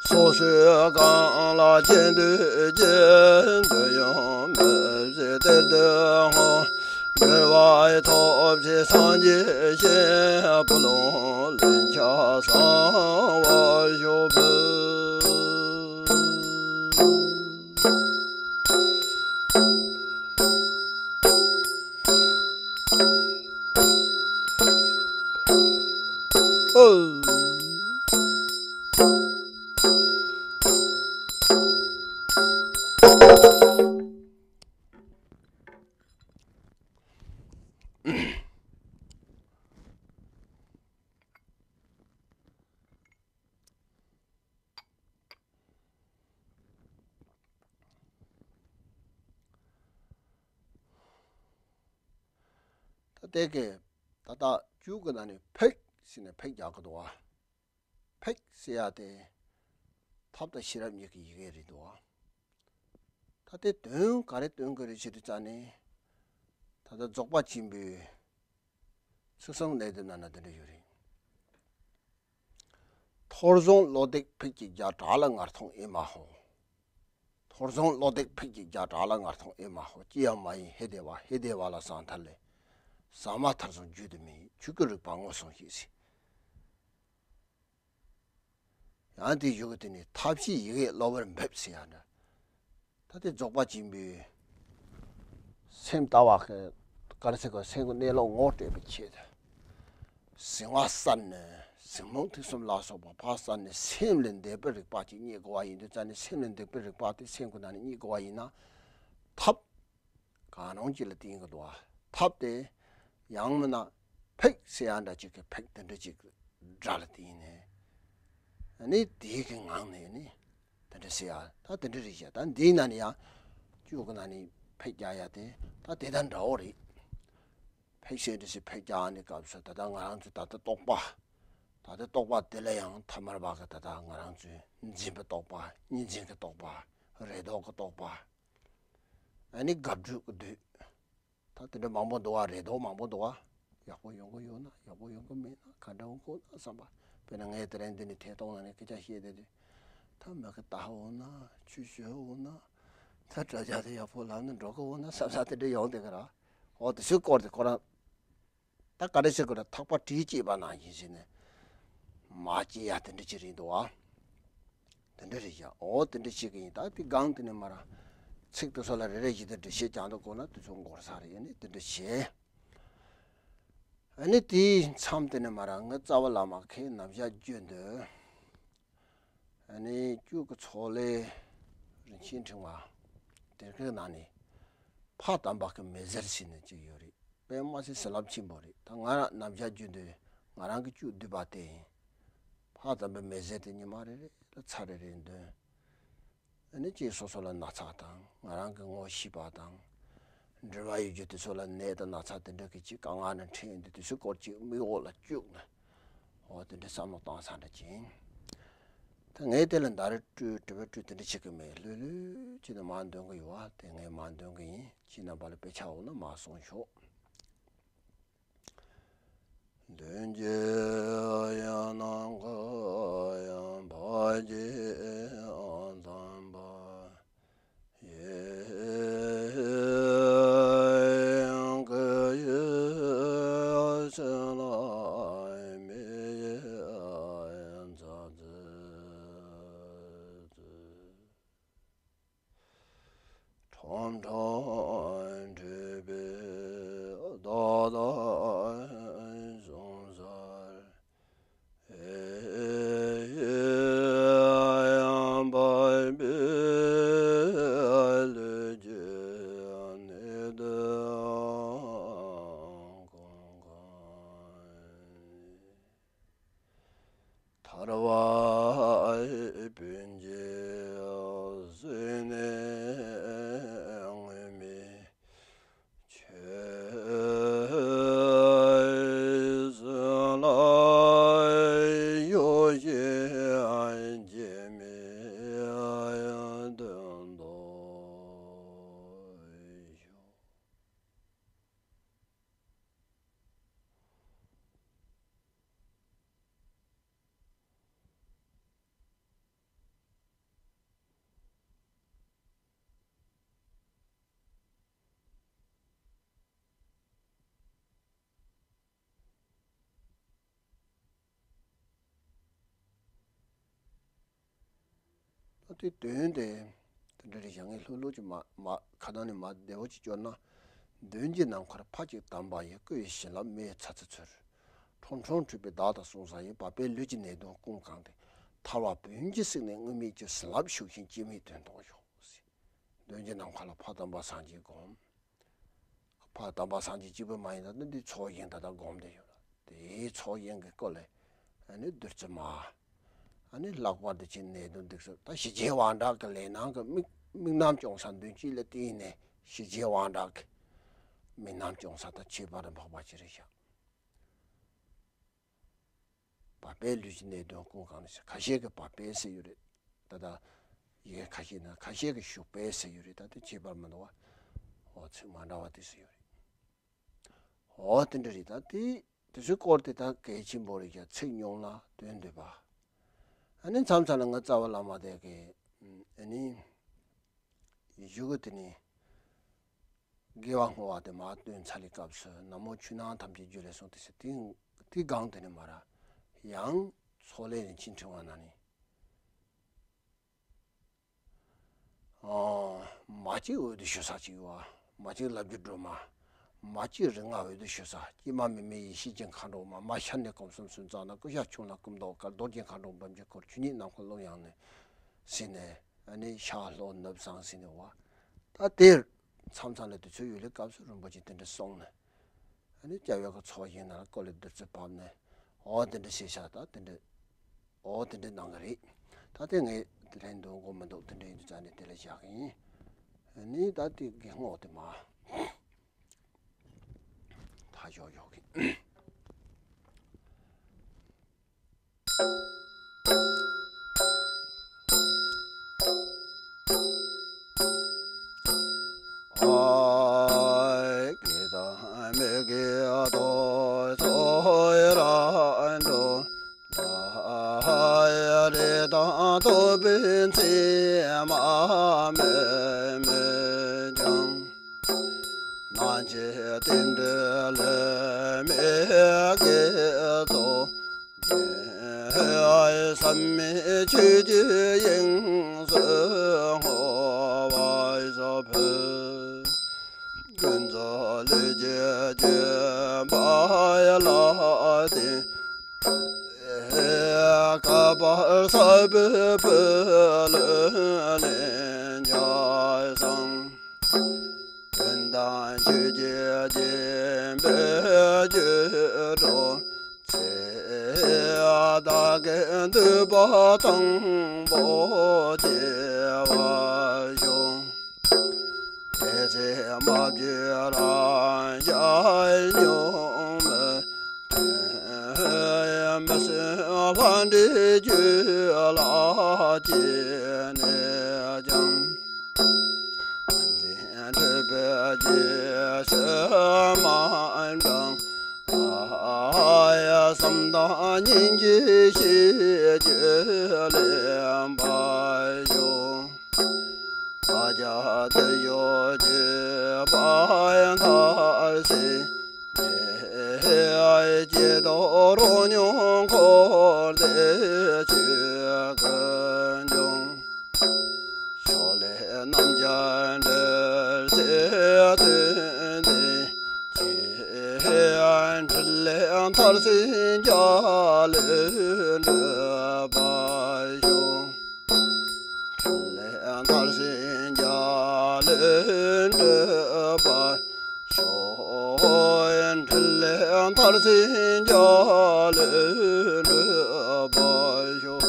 སོ་སོའི་རྐང་ལག་གཅིག་འདུས་ཀྱིས། འདོད་ཡོན་མི་བྱེད་གཏེར་དུ་བསྔོ། འབུལ་བ་ཐོབ་ཕྱིར་སངས་རྒྱས་ཞིང་། བུ་ལོན་ལན་ཆགས་བསང་བར་ཤོག་བུ། ཨོ། ད་ལྟའི་གི་ད་ལྟ་བཅུ་གི་ནང་ནས་ཕེག་ཟེར་ནས་ཕེག་རྒྱག་གི་འདུག་བ། ཕེག་ཟེར་ཡ་དེ་ཐབས་དང་ཤེས་རབ་གཉིས་ཀྱི་ཡི་གེ་རེད་འདུག་བ། ད་ལྟའི་དོན་ག་རེ་སྟོན་གི་རེད་ཟེར་དུས་ཙ་ནས། ད་ལྟ་རྫོགས་པ་ཆེན་པོའི་ཚིག་གསུམ་གནད་དོན་ནང་ན་འདི་འདྲ་ཡོད་རེད། ཐོར་བཟང་བློ་རྡེག་ཕེག་གཅིག་བརྒྱ། བྲག་ལ་ངར་ཐོང་ཨེ་མ་ཧོ། ཐོར་བཟང་བློ་རྡེག་ཕེག་གཅིག་བརྒྱ། བྲག་ལ་ངར་ཐོང་ཨེ་མ་ཧོ། ཅི་ཡང་མ་ཡིན་ཧེ་བདེ་བ། ཧེ་བདེ་བ་ལ་ཟང་ཐལ་ལེ། ཟ་མ་ཐར་སོང་རྒྱུ་དུ་མེད། ཆོས་ཀྱི་རིག་པ་ངོ་སོང་ཞིག་ཟེར། ཡང་དེའི་གཞུག་གུ་དེ་ནི་ཐབས་ཤེས་ཡི་གེ་གློ་བུར་འབེབས་ཟེར་ཡ་འདྲ། ད་དེ་རྫོགས་པ་ཆེན་པོའི་སེམས་ལྟ་བ་གི་ག་རེ་ཟེར་དགོས། སེམས་ཀྱི་གནས་ལུགས་ངོ་སྤྲད་པའི་ཆེད་དུ། གཟིང་བ་བསལ་ནས་གཟིགས་མོ་ཐིག་གསུམ་ལ་སོགས་པ་ཕར་བསལ་ནས་སེམས་ལས་འདས་པའི་རིག་པ་ཅིག་རྙེད་དགོས་པ་ཡིན་དུས་ཙ་ནས། སེམས་ལས་འདས་པའི་རིག་པ་དེ་སེམས་ཀྱི་ནང་ནས་རྙེད་དགོས་པ་ཡིན་ན། ཐབས་གང་རུང་ཅིག་ལ་བརྟེན་གྱི་འདུག་བ། ཐབས་དེ་ཡང་མིན་ན་ཕེག་ཟེར་ཡ་འདྲ་ཅིག་གི་ཕེག་དེ་འདྲ་ཅིག་སྒྲ་ལ་བརྟེན་ནས། ཨ་ནི་དེའི་གི་ངང་ནས་ནི་དེ་འདྲ་ཟེར་ཡ་ད་དེ་འདྲ་རེད་ཤག་ད་འདིའི་ནང་ནས་ཡང་བཅུ་གི་ནང་ནས་ཕེག་རྒྱག་ཡ་དེ་ད་དེ་དང་འདྲ་བོ་རེད། ཕེག་ཟེར་འདྲ་ཞིག་ཕེག་རྒྱག་ནས་སྐབས་སུ་ད་ལྟ་ང་རང་ཚོའི་ད་ལྟ་རྟོག་པ། ད་ལྟ་རྟོག་པ་དེ་ལ་ཡང་ཐ་མལ་པ་གི་ད་ལྟ་ང་རང་ཚོའི་འཛིན་པའི་རྟོག་པ། གཉིས་འཛིན་གྱི་རྟོག་པ། རེ་དོགས་ཀྱི་རྟོག་པ། ཨ་ནི་དགག་སྒྲུབ་ཀྱི་བདུད། ད་དེ་འདྲ་མང་པོ་འདུག་བ། རེ་དོགས་མང་པོ་འདུག་བ། ཡག་པོ་ཡོང་གི་ཡོད་ན། ཡག་པོ་ཡོང་གི་མེད་ན། ག་འདྲ་འོང་གི་ན་བསམ་པ། དཔེར་ན་ངས་དེ་རིང་འདི་ནས་ཐད་གཏོང་ནང་ནས་སྐད་ཆ་བཤད་བསྡད་དུས། ད་མི་གི་ལྟ་འོང་ན། ཆུ་ཞོ་འོང་ན། ད་དྲ་རྒྱ་དེ་ཡག་པོ་ལབ་ན་འགྲོ་གི་འོང་ན་བསམ་ས་དེ་འདྲ་ཡོང་བསྡད་གི་ར། འོ་དེ་ཚོའི་སྐོར་དེ་ཁོ་རང་། ད་ག་རེ་ཟེར་དགོས་རེད། ཐག་པ་དྲི་བཅད་པ་ནང་བཞིན་བྱས་ནས་མ་བཅད་ཡ་དེ་འདྲ་ཅིག་རེད་འདུག་ཨ། དེ་འདྲ་རེད་ཤག་འོ་དེ་འདྲ་བྱེད་ཀྱི་ཡིན། ད་དེ་སྒང་དེ་ནས་མར་ཚིག་དེ་ཚོ་ལ་རེ་རེ་བཞིན་དུ་འགྲེལ་བཤད་རྒྱག་འདུག་དགོས་ན་དེ་ཚོ་འགོར་ས་རེད། ཨ་ནི་དེ་འདྲ་བྱས། ཨ་ནི་དེའི་མཚམས་དེ་ནས་མར་ངའི་རྩ་བ་བླ་མ་མཁན་ནམ་ཞག་རྒྱུན་དུ། ཨ་ནི་བཅུ་གི་ཚོགས་ལས་རིན་ཆེན་ཕྲེང་བ་དེ་གའི་ནང་ནས་ཕ་དམ་པ་གི་མི་ཟེར་ཟེར་ནས་ཅིག་ཡོད་རེད། དཔེ་མ་སྲིད་བྱིན་རླབས་ཆེན་པོ་རེད། ད་ང་རང་ནམ་ཞག་རྒྱུན་དུ་ང་རང་གི་བཅུ་བསྡུས་པ་དེ་ཡིན། ཕ་དམ་པའི་མི་ཟེར་དེ་ཉི་མ་རེ་རེ་ལ་ཚར་རེ་རེ་འདོན། ཨ་ནི་ཅིག་སོ་སོ་ལ་ན་ཚ་དང་། ང་རང་གི་ངོ་ཤེས་པ་དང་། འབྲེལ་བ་ཡོད་རྒྱུ་དེ་ཚོ་ལ་ནད་དང་ན་ཚ་དེ་འདྲ་གི་ཅིག་དཀའ་ངལ་ནང་འཕྲད་ཡོང་དུས་དེ་ཚོའི་སྐོར་ཅིག་མིག་འོག་ལ་བཅུག་ནས། འོ་དེ་འདྲའི་བསམ་བློ་བཏང་ས་འདྲ་ཅིག་ཡིན། ད་ངས་དེ་ལ་ཟླ་རེ་སྤྲོད་དྲི་བ་སྤྲོད་དེ་འདྲ་བྱེད་ཀྱི་མེད། ལྷོད་ལྷོད་བྱས་ནས་མར་འདོན་གྱི་ཡོད་པ་དེ་ངས་མར་འདོན་གྱི་ཡིན། ཁྱེད་རྣམ་པ་ལ་དཔེ་ཆ་འོང་ན་མར་གསུངས་ཤོག་མདུན་གྱི་ཡང་ནམ་མཁའ་ཡང་འཕགས་ཀྱི་ཡང་དམ་པ་ཡི། ཨོམ་ཁྲོ་འཁྲུལ་པའི་རྡོ་དང་གཟུང་སར། ཡང་བབས་པའི་ལུས་ཀྱི་གནད་དོན་ཀུན་གང་། ཐར་པ་བོན་གྱི་གཟུགས་ནས་མངོན་མེད་ཆོས་སུ་ལ་ཡོད་ཅིང་སྐྱེ་མེད་དོན་དུ་ཤོག། ད་དེ་དོན་དེ་དེ་འདྲ་རེད། བྱ་ངན་ལྷུག་ལྷུག་ཅིག་མ་མ་ཁ་ནང་ནས་མ་བདེ་བོ་ཅིག་སྐྱོར་ན། མདུན་གྱི་ནམ་མཁར་ཕ་གཅིག་བལྟམས་པ་ཡི། སྐུ་ཡི་བྱིན་རླབས་མེ་ཡི་ཚྭ་ཚྭ་ཚུལ། ཁྲོམ་ཁྲོམ་འཁྲུགས་པའི་བདག་དང་སྲུང་ས་ཡི། བབས་པའི་ལུས་ཀྱི་ནད་གདོན་ཀུན་གང་སྟེ། ཐར་པ་བོན་གྱི་གཟུགས་ནས་མངོན་མེད་ཀྱི། བྱིན་རླབས་ཤུགས་ཤིང་སྐྱེ་མེད་དོན་དུ་ཤོག། མདུན་གྱི་ནམ་མཁའ་ལ་ཕ་དམ་པ་སངས་རྒྱས་བསྒོམ། ཕ་དམ་པ་སངས་རྒྱས་གཅིག་པུ་མ་ཡིན་ད་ནི་འདི་ཚོགས་ཞིང་ད་ལྟ་བསྒོམ་བསྡད་ཡོད་ལ། དེའི་ཚོགས་ཞིང་གི་སྐོར་ལས་ཨ་ནི་བདུད་རྩི་མར། ཨ་ནི་ལྷག་པར་དུ་ཅི་ནད་གདོན་སྡིག་སོགས་ད་ཞི་བྱེད་དབང་དྲག་གི་ལས་སྣང་གི་དམིགས་དམིགས་རྣམ་སྐྱོང་ས་མདུན་སྐྱེས་ལ་བརྟེན་ནས་ཞི་བྱེད་དབང་དྲག་གི་དམིགས་རྣམ་སྐྱོང་ས་ད་ཁྱད་པར་དུ་འཕགས་པ་ཅི་རེད་ཤག། བབས་པའི་ལུས་ཀྱི་ནད་གདོན་ཀུན་གང་ནས་ཟེར། ཁ་ཤས་ཀྱིས་བབས་པས་ཟེར་ཡོད་རེད། ད་ལྟ་ཡི་གེ་ཁ་ཤས་ན་ཁ་ཤས་ཀྱིས་ཞུགས་པས་ཟེར་ཡོད་རེད། ད་དེ་ཁྱད་པར་མི་འདུག་བ། འོ་ཚིག་མ་འདྲ་བ་དེ་ཟེར་ཡོད་རེད། འོ་དེ་འདྲ་རེད། ད་དེ་དེ་ཚོའི་སྐོར་དེ་ད་གལ་ཆེན་པོ་རེད་ཀྱང་ཚིག་ཉུང་ལ་དོན་འདུས་པ། ཨ་ནི་མཚམས་མཚམས་ལ་ང་རྩ་བ་བླ་མ་དེ་གི་ཨ་ནི་གཞུག་གུ་དེ་ནི། དགེ་བ་བསྔོ་བ་དེ་མར་བཏོན་ཚར་བའི་སྐབས་སུ་ན་མོ་ཆོས་སྣང་ཐམས་ཅད་རྒྱུད་ལས་གསུངས་ཏེ་ཟེར། དེ་དེ་སྒང་དེ་ནས་མར་ཡང་ཚོགས་ལས་རིན་ཆེན་ཕྲེང་བ་ནང་ནས། ཨ། མ་གཅིག་འོད་དུ་ཞུ་ས་གཅིག་པ། མ་གཅིག་ལབ་རྒྱུ་སྒྲོལ་མ། མ་གཅིག་རིགས་ལྔ་འོད་དུ་ཞུ་ས། སྐྱེ་མེད་མི་མེད་ཡེ་ཤེས་ཀྱི་མཁའ་འགྲོ་མ། མ་ཤར་ནས་སྐུ་གསུམ་སུན་ཙམ་ན། སྐུ་ཤ་ཆུང་ལ་སྐུ་མདོག་དཀར། རྡོ་རྗེ་མཁའ་འགྲོ་འབུམ་གྱིས་བསྐོར། ཆོས་ཉིད་ནམ་མཁའ་ཀློང་ཡངས་ནས་ཟེར་ནས། ཨ་ནི་ཤར་ལྷོ་ནུབ་བྱང་ཟེར་ནས་བ། ད་དེར་མཚམས་མཚམས་ལ་དུས་ཚོད་ཡོད་ལེ་སྐབས་སུ་རིན་པོ་ཆེ་དེ་འདྲ་གསུངས་ནས། ཨ་ནི་སྐྱབས་ཡོད་ཀྱི་ཚོགས་ཞིང་ནང་ལ་སྐོར་ལས་བདུད་རྩི་བབས་ནས། འོ་དེ་འདྲ་བྱས་ཤག། ད་དེ་འདྲ། འོ་དེ་འདྲ་གནང་གི་རེད། ད་དེ་ངས་དེ་ལན་འདོན་དགོས་མི་འདུག། དེ་འདྲ་ཡིན་དུས་ཙང་ནས་དེ་ལ་བཞག་གི་ཡིན། ཨ་ནི་ད་དེ་དགེ་བསྔོ་དེ་མ། ད་ཞོག་ཞོག་གི། ནང་ཆེ་རྟེན་འབྲེལ་ལས་མེད་དགེ་ཚོགས། བསམ་མེད་ཆོས་ཀྱི་དབྱིངས་སུ་བསྔོ་བ་ཕུལ། ཀུན་རྫོབ་ལུས་ཀྱི་སྤྱོད་པ་ལ་བརྟེན། བསྐལ་པ་གསར་པའི་ཕུལ་ལེན་བྱ་ཞིང་། དོན་དམ་ཆོས་ཀྱི་སྦྱིན་པའི་རྒྱུར་གྲོལ་ཚེ། བདག་གི་འདོད་པ་དང་པོ་སྐྱེ་བར་ཤོག། དེ་ཚེ་མ་བཅོས་རང་ཤར་གཉུག་མའི་དོན། མི་བསྲུན་ལྷ་འདྲེ་རྒྱུད་ལ་སྐྱེས་ནས་ཀྱང་། འཛིན་འཁྲུལ་པའི་རྗེས་སུ་མ་འབྲང་། བསམ་དང་སྙིང་རྗེ་ཤེས་བརྗོད་ལེན་པར་ཤོག། བདག་ཅག་དེར་ཡོད་སྤྱོད་པ་མཐར་ཕྱིན་ནས། ཀྱེ་རྟོག་རོ་མྱོང་འཁོར་འདས་ཆོས་ཀུན་འབྱུང་། ཕྱོགས་ལས་རྣམ་རྒྱལ་འགྲོ་ མཐར་ཕྱིན་རྒྱ་ལས་འགྲོལ་བར་ཤོག། མཐར་ཕྱིན་རྒྱ་ལས་འགྲོལ་བར་ཤོག། མཐར་ཕྱིན་རྒྱ་ལས་འགྲོལ་བར་ཤོག།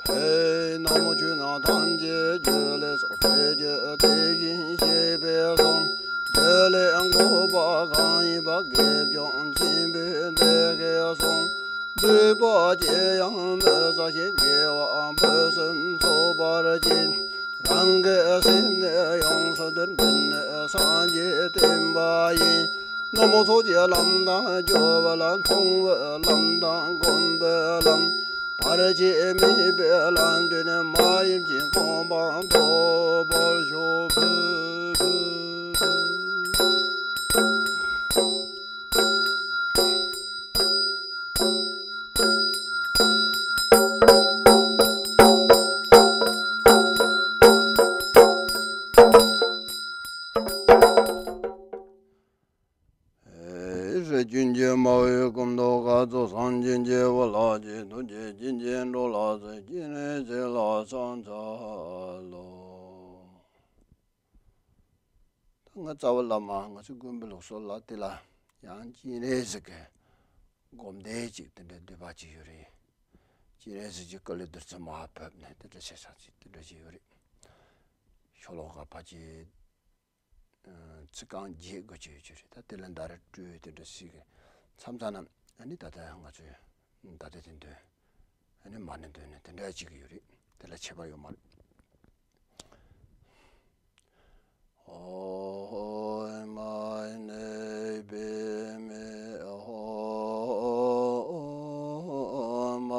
ཕན་ནག་མོ་ཆུ་ནང་ཐམས་ཅད་རྒྱུད་ལས་སོ། ཕན་རྒྱུད་དེ་བཞིན་གཤེགས་པའི་གསུང་། རྒྱུད་ལས་འགོག་པ་གང་ཡིན་པ། དགེ་སྦྱོང་ཆེན་པོའི་སྡེ་དགེའི་གསུང་། འདུས་པ་ཅི་ཡང་མི་ཟ་ཞིང་། དགེ་བ་ཕུན་སུམ་ཚོགས་པར་བྱེད། རང་གི་སེམས་ནི་ཡོངས་སུ་འདུལ། འདི་ནི་སངས་རྒྱས་བསྟན་པ་ཡིན། ནག་མོ་ཚོགས་ཀྱི་ལམ་དང་སྦྱོར་བ་ལ། མཐོང་བའི་ལམ་དང་སྒོམ་པའི་ལམ། བར་ཆད་མེད་པའི་ལམ་བདུན་ནི། མ་ཡིན་ཅིང་གོ་འཕང་ཐོབ་པར་ཤོག། ཕུ་ཕུ་ཕུ། ཨེ་རེ། ཀུན་མཁྱེན་མ་ཧེ་སྐུ་མདོག་དཀར་པོ། སངས་རྒྱས་རྒྱལ་པོ་ལག་བརྒྱད་ཐུགས་རྗེ་ཅན། སྐྱེས་ཆེན་འགྲོ་ལ་གསོལ། སྤྱན་རས་གཟིགས་ལ་ཕྱག་འཚལ་ལོ། ད་ང་རྩ་བ་བླ་མ་ང་ཚོའི་དགོན་པའི་ལུགས་སྲོལ་ལ་དེ་ལ་ཡང་སྤྱན་རས་གཟིགས་ཀྱི་སྒོམ་བཟླས་ཅིག་དེ་འདྲའི་འདོན་པ་ཅིག་ཡོད་རེད། སྤྱན་རས་གཟིགས་ཀྱི་བཀའ་ལས་བདུད་རྩི་མར་བབས་ནས་དེ་འདྲ་བྱས་ས་ཅིག་དེ་འདྲ་ཅིག་ཡོད་རེད། ཤོ་ལོ་ཀ་ཕལ་ཆེར་ཚིག་རྐང་བརྒྱད་དགུ་ཅིག་ཡོད་ཀྱི་རེད། ད་དེ་ལ་ད་རེས་སྤྲོས་དེ་འདྲ་ཞིག་མཚམས་མཚམས་ན་ཨ་ནི་ད་ལྟ་ང་ཚོས་ད་ལྟ་དེ་འདོན་ཨ་ནི་མར་ནས་འདོན་ནས་དེ་འདྲ་ཅིག་ཡོད་རེད། དེ་ལ་ཁྱད་པར་ཡོད་མ་རེད། ཨོཾ་མ་ཎི་པདྨེ་ཧཱུྃ། ཨོཾ་མ་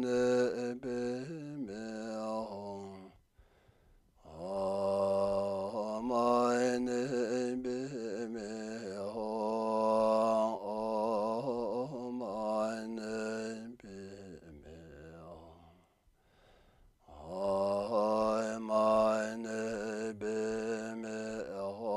ཎི་པདྨེ་ཧཱུྃ། ཨོཾ་མ་ཎི་པདྨེ་ཧཱུྃ། ཨོཾ་མ་ཎི་པདྨེ་ཧཱུྃ། ཨོཾ་མ་ཎི་པདྨེ་ཧཱུྃ།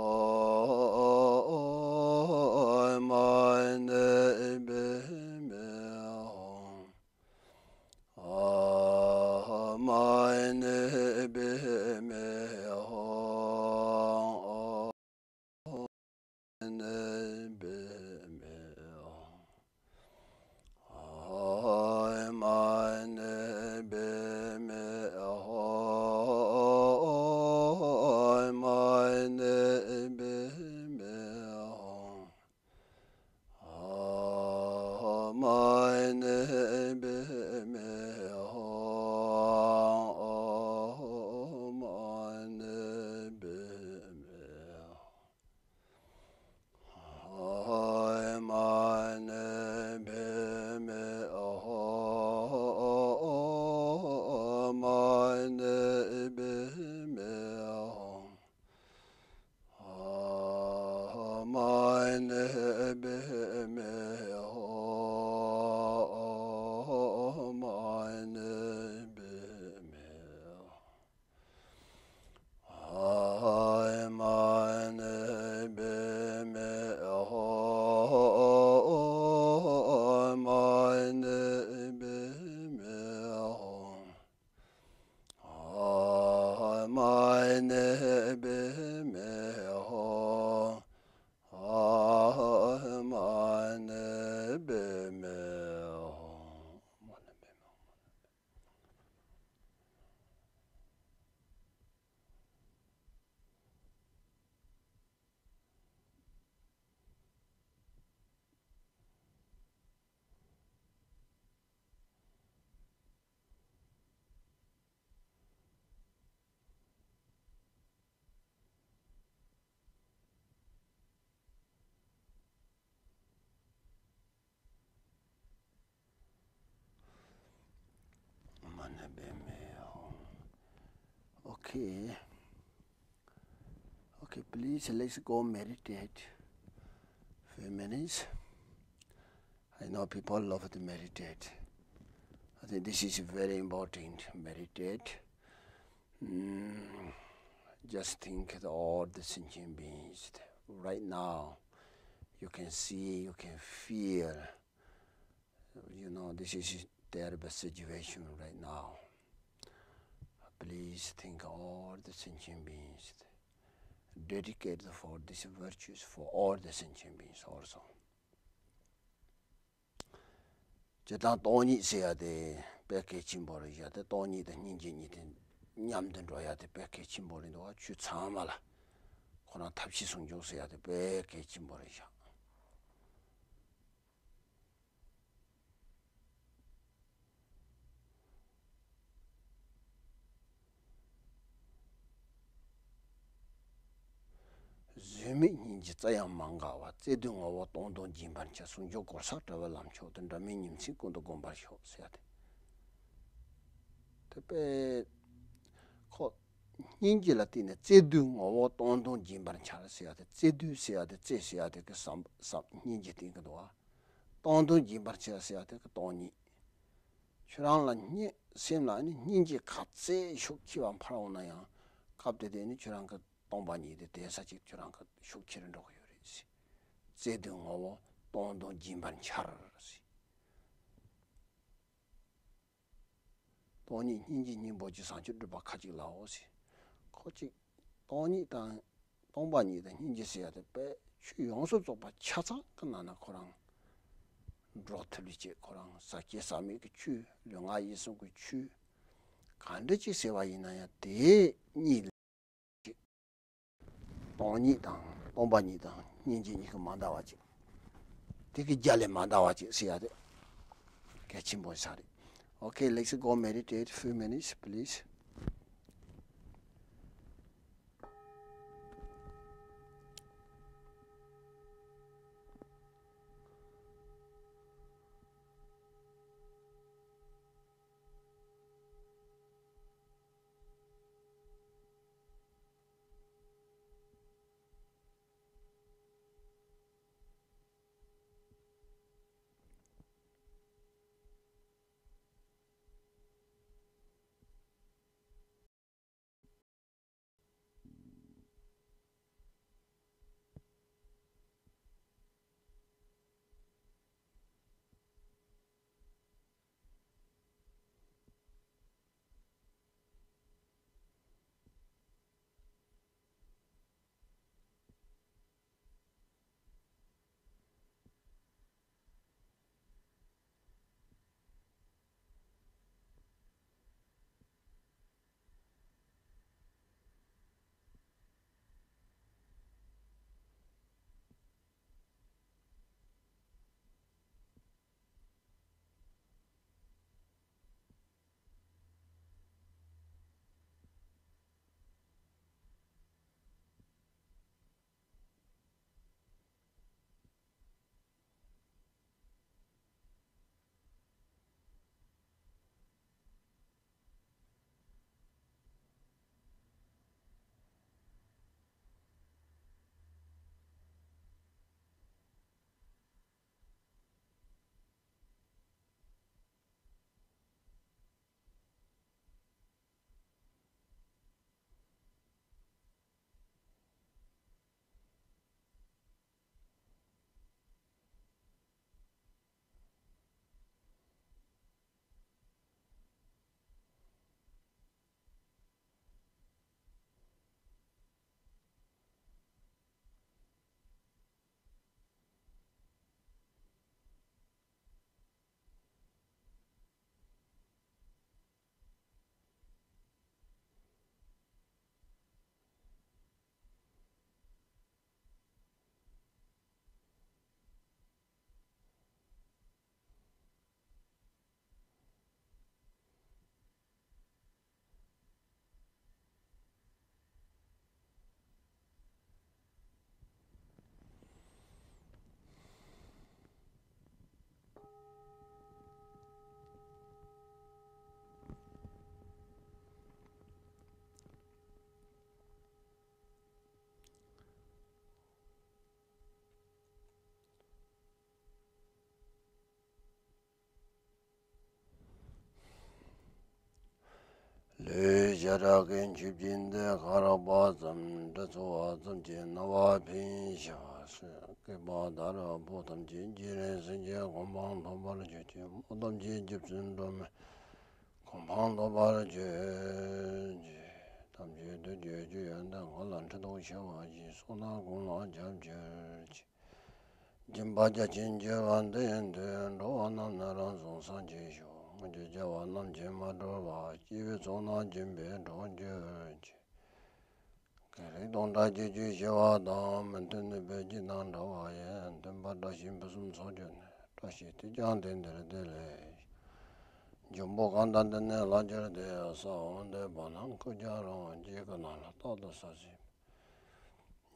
Okay. Okay, please, let's go meditate few minutes. I know people love to meditate. I think this is very important. Meditate. Mm, just think of all the sentient beings. Right now, you can see, you can feel. You know, this is a terrible situation right now. Please think all the sentient beings. Dedicate for these virtues for all the sentient beings also. སྤྱིར་བཏང་སྟོང་ཉིད་ཟེར་ཡ་དེ་དཔེ་གལ་ཆེན་པོ་རེད་བཞག་སྟེ། སྟོང་ཉིད་དང་སྙིང་རྗེ་གཉིས་དེ་མཉམ་དུ་འགྲོ་ཡ་དེ་དཔེ་གལ་ཆེན་པོ་རེད་འདུག་བ། ཆོས་ཚང་མ་ལ་ཁོ་རང་ཐབས་ཤེས་ཟུང་འཇུག་ཟེར་ཡ་དེ་དཔེ་གལ་ཆེན་པོ་རེད་བཞག་བཟོད་མེད་སྙིང་རྗེ་རྩྭ་ཡང་མ་འགགས་པ། བརྩེ་འདུན་ངོ་བོ་སྟོང་དུ་འབྱིན་པར་བྱ། ཟུང་འཇུག་གོ་ས་བྲལ་བའི་ལམ་མཆོག་ཏུ། འབྲལ་མེད་ཉིན་མཚན་ཀུན་ཏུ་བསྒོམ་པར་ཤོག་ཟེར་ཡ་དེ། དེ་དཔེ་ཁོ་སྙིང་རྗེ་ལ་བརྟེན་ནས་བརྩེ་འདུན་ངོ་བོ་སྟོང་དུ་འབྱིན་པར་བྱ་ཟེར་ཡ་དེ། བརྩེ་འདུན་ཟེར་ཡ་དེ་བརྩེ་ཟེར་ཡ་དེ་གི་བསམ་བསམ་སྙིང་རྗེ་བསྟེན་གི་འདུག་བ། སྟོང་དུ་འབྱིན་པར་བྱ་ཟེར་ཡ་དེ་གི་སྟོང་ཉིད། ཁྱོད་རང་ལ་སྙིང་སེམས་ལ་ནི་སྙིང་རྗེ་ག་ཚད་ཤུགས་ཆེ་བ་འཕར་འོང་ན་ཡང་། སྐབས་དེ་དེ་ནི་ཁྱོད་རང་གི་སྟོང་པ་ཉིད་དེ་དེ་ས་ཅིག་ཁྱོད་རང་གི་ཤུགས་ཆེ་རུ་འགྲོ་གི་ཡོད་རེད་ཟེར། བརྩེ་འདུན་ངོ་བོ་སྟོང་དུ་འབྱིན་པར་འཆར་ཟེར། སྟོང་ཉིད་སྙིང་རྗེ་སྙིང་པོ་ཅིག་བཟང་སྤྱོད་སྒྲུབ་པ་ཁ་ཅིག་ལའོ་ཟེར། ཁོ་ཅིག་སྟོང་ཉིད་དང་སྟོང་པ་ཉིད་དང་སྙིང་རྗེ་ཟེར་ཡ་དེ་དཔེ་ཆོས་ཡོངས་སུ་རྫོགས་པ་ཆ་ཚང་གི་ནང་ན་ཁོ་རང་འགྲོ་ཐུབ་པའི་ཆེད། ཁོ་རང་ཟག་བཅས་ཟག་མེད་ཀྱི་ཆོས། ལུས་ངག་ཡིད་གསུམ་གྱི་ཆོས་གང་འདྲ་ཅིག་ཟེར་བ་ཡིན་ན་ཡང་དེ་གཉིས་ལས་སྟོང་ཉིད་དང་སྟོང་པ་ཉིད་དང་སྙིང་རྗེ་གཉིས་ཀ་མ་འདའ་བ་ཅིག་དེ་གི་རྒྱ་ལས་མ་འདའ་བ་ཅིག་ཟེར་ཡ་དེ་གལ་ཆེན་པོ་ཆགས་རེད། Okay, let's go meditate few minutes, please. གདུལ་བྱ་དག་གི་མཆོད་སྦྱིན་འདི། ག་རག་པ་ཙམ་དྲི་ཚོར་བ་ཙམ་གྱིས། རྣ་བ་ཕན་ཞབས་སུ་བཀོད་པ་དག་རིགས་པོ་ཐམས་ཅད། བརྗེད་རེས་སེམས་ཀྱི་གོ་འཕང་ཐོབ་པར་གྱུར་ཅིག་སྨོན་ལམ་གྱི་རྒྱུ་ཚུལ་འགྲོ་མེད་གོ་འཕང་ཐོབ་པར་གྱུར་ཅིག་ཐམས་ཅད་དུ་གྱུར་ཅིག་ཡོན་ཏན་མགོན་ལ་འཁྲི་གདུགས་ཆེ་བ་ཞིག་སོགས་རྣམས་ཀུན་ལ་ཁྱབ་གྱུར་ཅིག་སྦྱིན་པ་རྒྱ་ཆེན་བགྱིས་པ་འདི་ཡིན་དུས། འགྲོ་བ་རྣམས་ནི་རང་སངས་རྒྱས་ཤོག་སྔོན་གྱི་རྒྱལ་བ་རྣམས་ཀྱིས་མ་གྲུབ་པ། སྐྱེ་བོའི་ཚོགས་རྣམས་སྦྱིན་པས་འགྲོ་གྱུར་ཅིག་དགེ་ལེགས་དང་བྲལ་གྱི་རྒྱུ་ཞི་བ་དང་། མི་མཐུན་ནུས་པའི་རྒྱུ་དང་བྲལ་བ་ཡི། མཐུན་པར་བཀྲ་ཤིས་ཕུན་སུམ་ཚོགས་གྱུར་ནས། བཀྲ་ཤིས་དུས་ཀྱང་དེང་འདིར་བདེ་ལེགས་ཤོག་འབྱུང་པོ་གང་དག་འདི་ནས་བརླག་གྱུར་ཏེ། ས་འོག་མདོ་བར་ན་ཀུན་ཁྱབ་རོ། རྗེ་ཀུན་ལ་རྟག་ཏུ་ཟབ་ཞིང་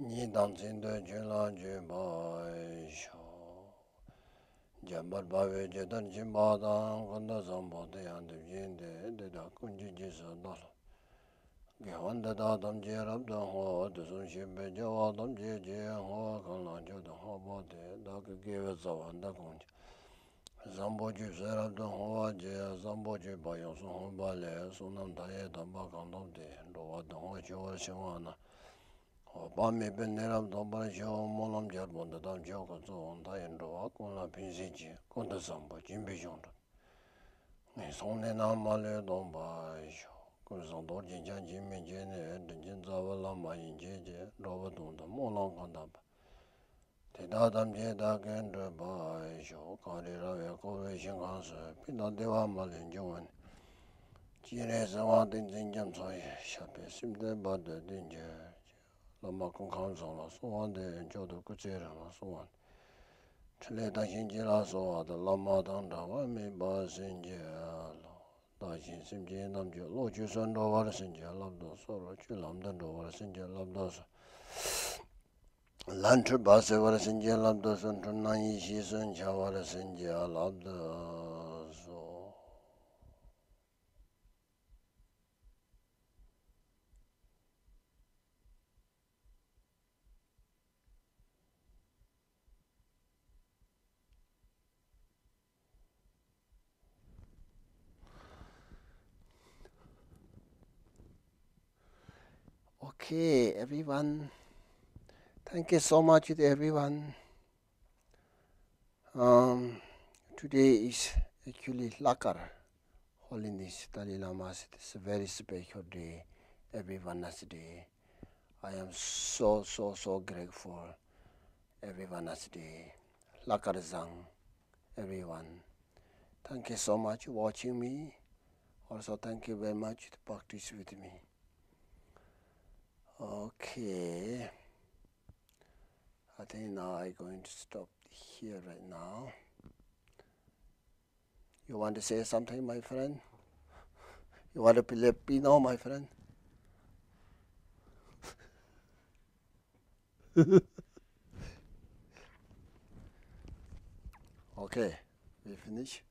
ཉིད་དང་མཚན་ལྡན་ཆོས་ལ་འཇུག་པར་ཤོག་འཇམ་དཔལ་དཔའ་བོས་ཇི་ལྟར་མཁྱེན་པ་དང་། ཀུན་ཏུ་བཟང་པོ་དེ་ཡང་དེ་བཞིན་ཏེ། དེ་དག་ཀུན་གྱི་རྗེས་སུ་བདག་སློབ་དགེ་བ་འདི་དག་ཐམས་ཅད་རབ་ཏུ་བསྔོ། དུས་གསུམ་གཤེགས་པའི་རྒྱལ་བ་ཐམས་ཅད་ཀྱིས། བསྔོ་བ་གང་ལ་མཆོག་ཏུ་བསྔགས་པ་དེས། བདག་གི་དགེ་བའི་རྩ་བ་འདི་ཀུན་ཀྱང་། བཟང་པོ་སྤྱོད་ཚུལ་རབ་ཏུ་བསྔོ་བར་བགྱི། བཟང་པོ་སྤྱོད་པ་ཡོངས་སུ་བསྔོ་བ་ལས། བསོད་ནམས་མཐའ་ཡས་དམ་པ་གང་ཐོབ་སྟེ། འགྲོ་བ་སྡུག་བསྔལ་ཆེ་བར་ཕྱིན་པ་ན། འོད་དཔག་མེད་པའི་གནས་རབ་ཐོབ་པར་ཤོག་སྨོན་ལམ་རྒྱལ་པོ་འདི་དག་མཆོག་གི་གཙོ་བོ། མཐའ་ཡས་འགྲོ་བ་ཀུན་ལ་ཕན་བྱེད་ཅིང་། ཀུན་ཏུ་བཟང་པོ་སྦྱིན་པའི་གཞུང་གྲུབ། ངན་སོང་གནས་རྣམས་མ་ལུས་ལྡོག་པར་ཤོག་ཀུན་བཟང་རྡོ་རྗེ་འཆང་ཆེན་མི་མཇལ་ནས། དྲིན་ཅན་རྩ་བའི་བླ་མ་ཡིན་མཁྱེན་ཅིང་། འགྲོ་བའི་དོན་དུ་སྨོན་ལམ་གང་བཏབ་པ། དེ་དག་ཐམས་ཅད་བདག་གིས་འགྲུབ་པར་ཤོག་གངས་རི་ར་བས་བསྐོར་བའི་ཞིང་ཁམས་སུ། ཕན་དང་བདེ་བ་མ་ལུས་འབྱུང་བ་ནས། སྤྱན་རས་གཟིགས་དབང་ཏིང་འཛིན་རྒྱ་མཚོ་ཡི། ཞབས་པད་སྲིད་མཐའི་བར་དུ་བརྟན་གྱུར་ཅིག་བླ་མ་སྐུ་ཁམས་བཟང་ལ་གསོལ་བ་འདེབས། མཆོག་ཏུ་སྐུ་ཚེ་རིང་ལ་གསོལ་བ་འདེབས། འཕྲིན་ལས་དར་ཞིང་རྒྱས་ལ་གསོལ་བ་འདེབས། བླ་མ་དང་འདྲ་བར་མེད་པར་བྱིན་གྱིས་རློབས། བདག་གཞན་སེམས་ཅན་རྣམས་ཀྱི་བློ་ཆོས་སུ་འགྲོ་བར་བྱིན་གྱིས་བརླབ་ཏུ་གསོལ། ཆོས་ལམ་དུ་འགྲོ་བར་བྱིན་གྱིས་བརླབ་ཏུ་གསོལ། ལས་འཁྲུལ་པ་སེལ་བར་བྱིན་གྱིས་བརླབ་ཏུ་གསོལ། འཁྲུལ་སྣང་ཡེ་ཤེས་སུ་འཆར་བར་བྱིན་གྱིས་བརླབ་ཏུ་གསོལ། Okay, everyone. Thank you so much to everyone. Um, today is actually Lakar, Holiness Dalai Lama's, it's a very special day, everyone's day. I am so, so, so grateful, everyone's day. Lakar Zang, everyone. Thank you so much watching me. Also, thank you very much to practice with me. Okay. I think now I'm going to stop here right now. You want to say something, my friend? You want to play piano, my friend? Okay, we finish.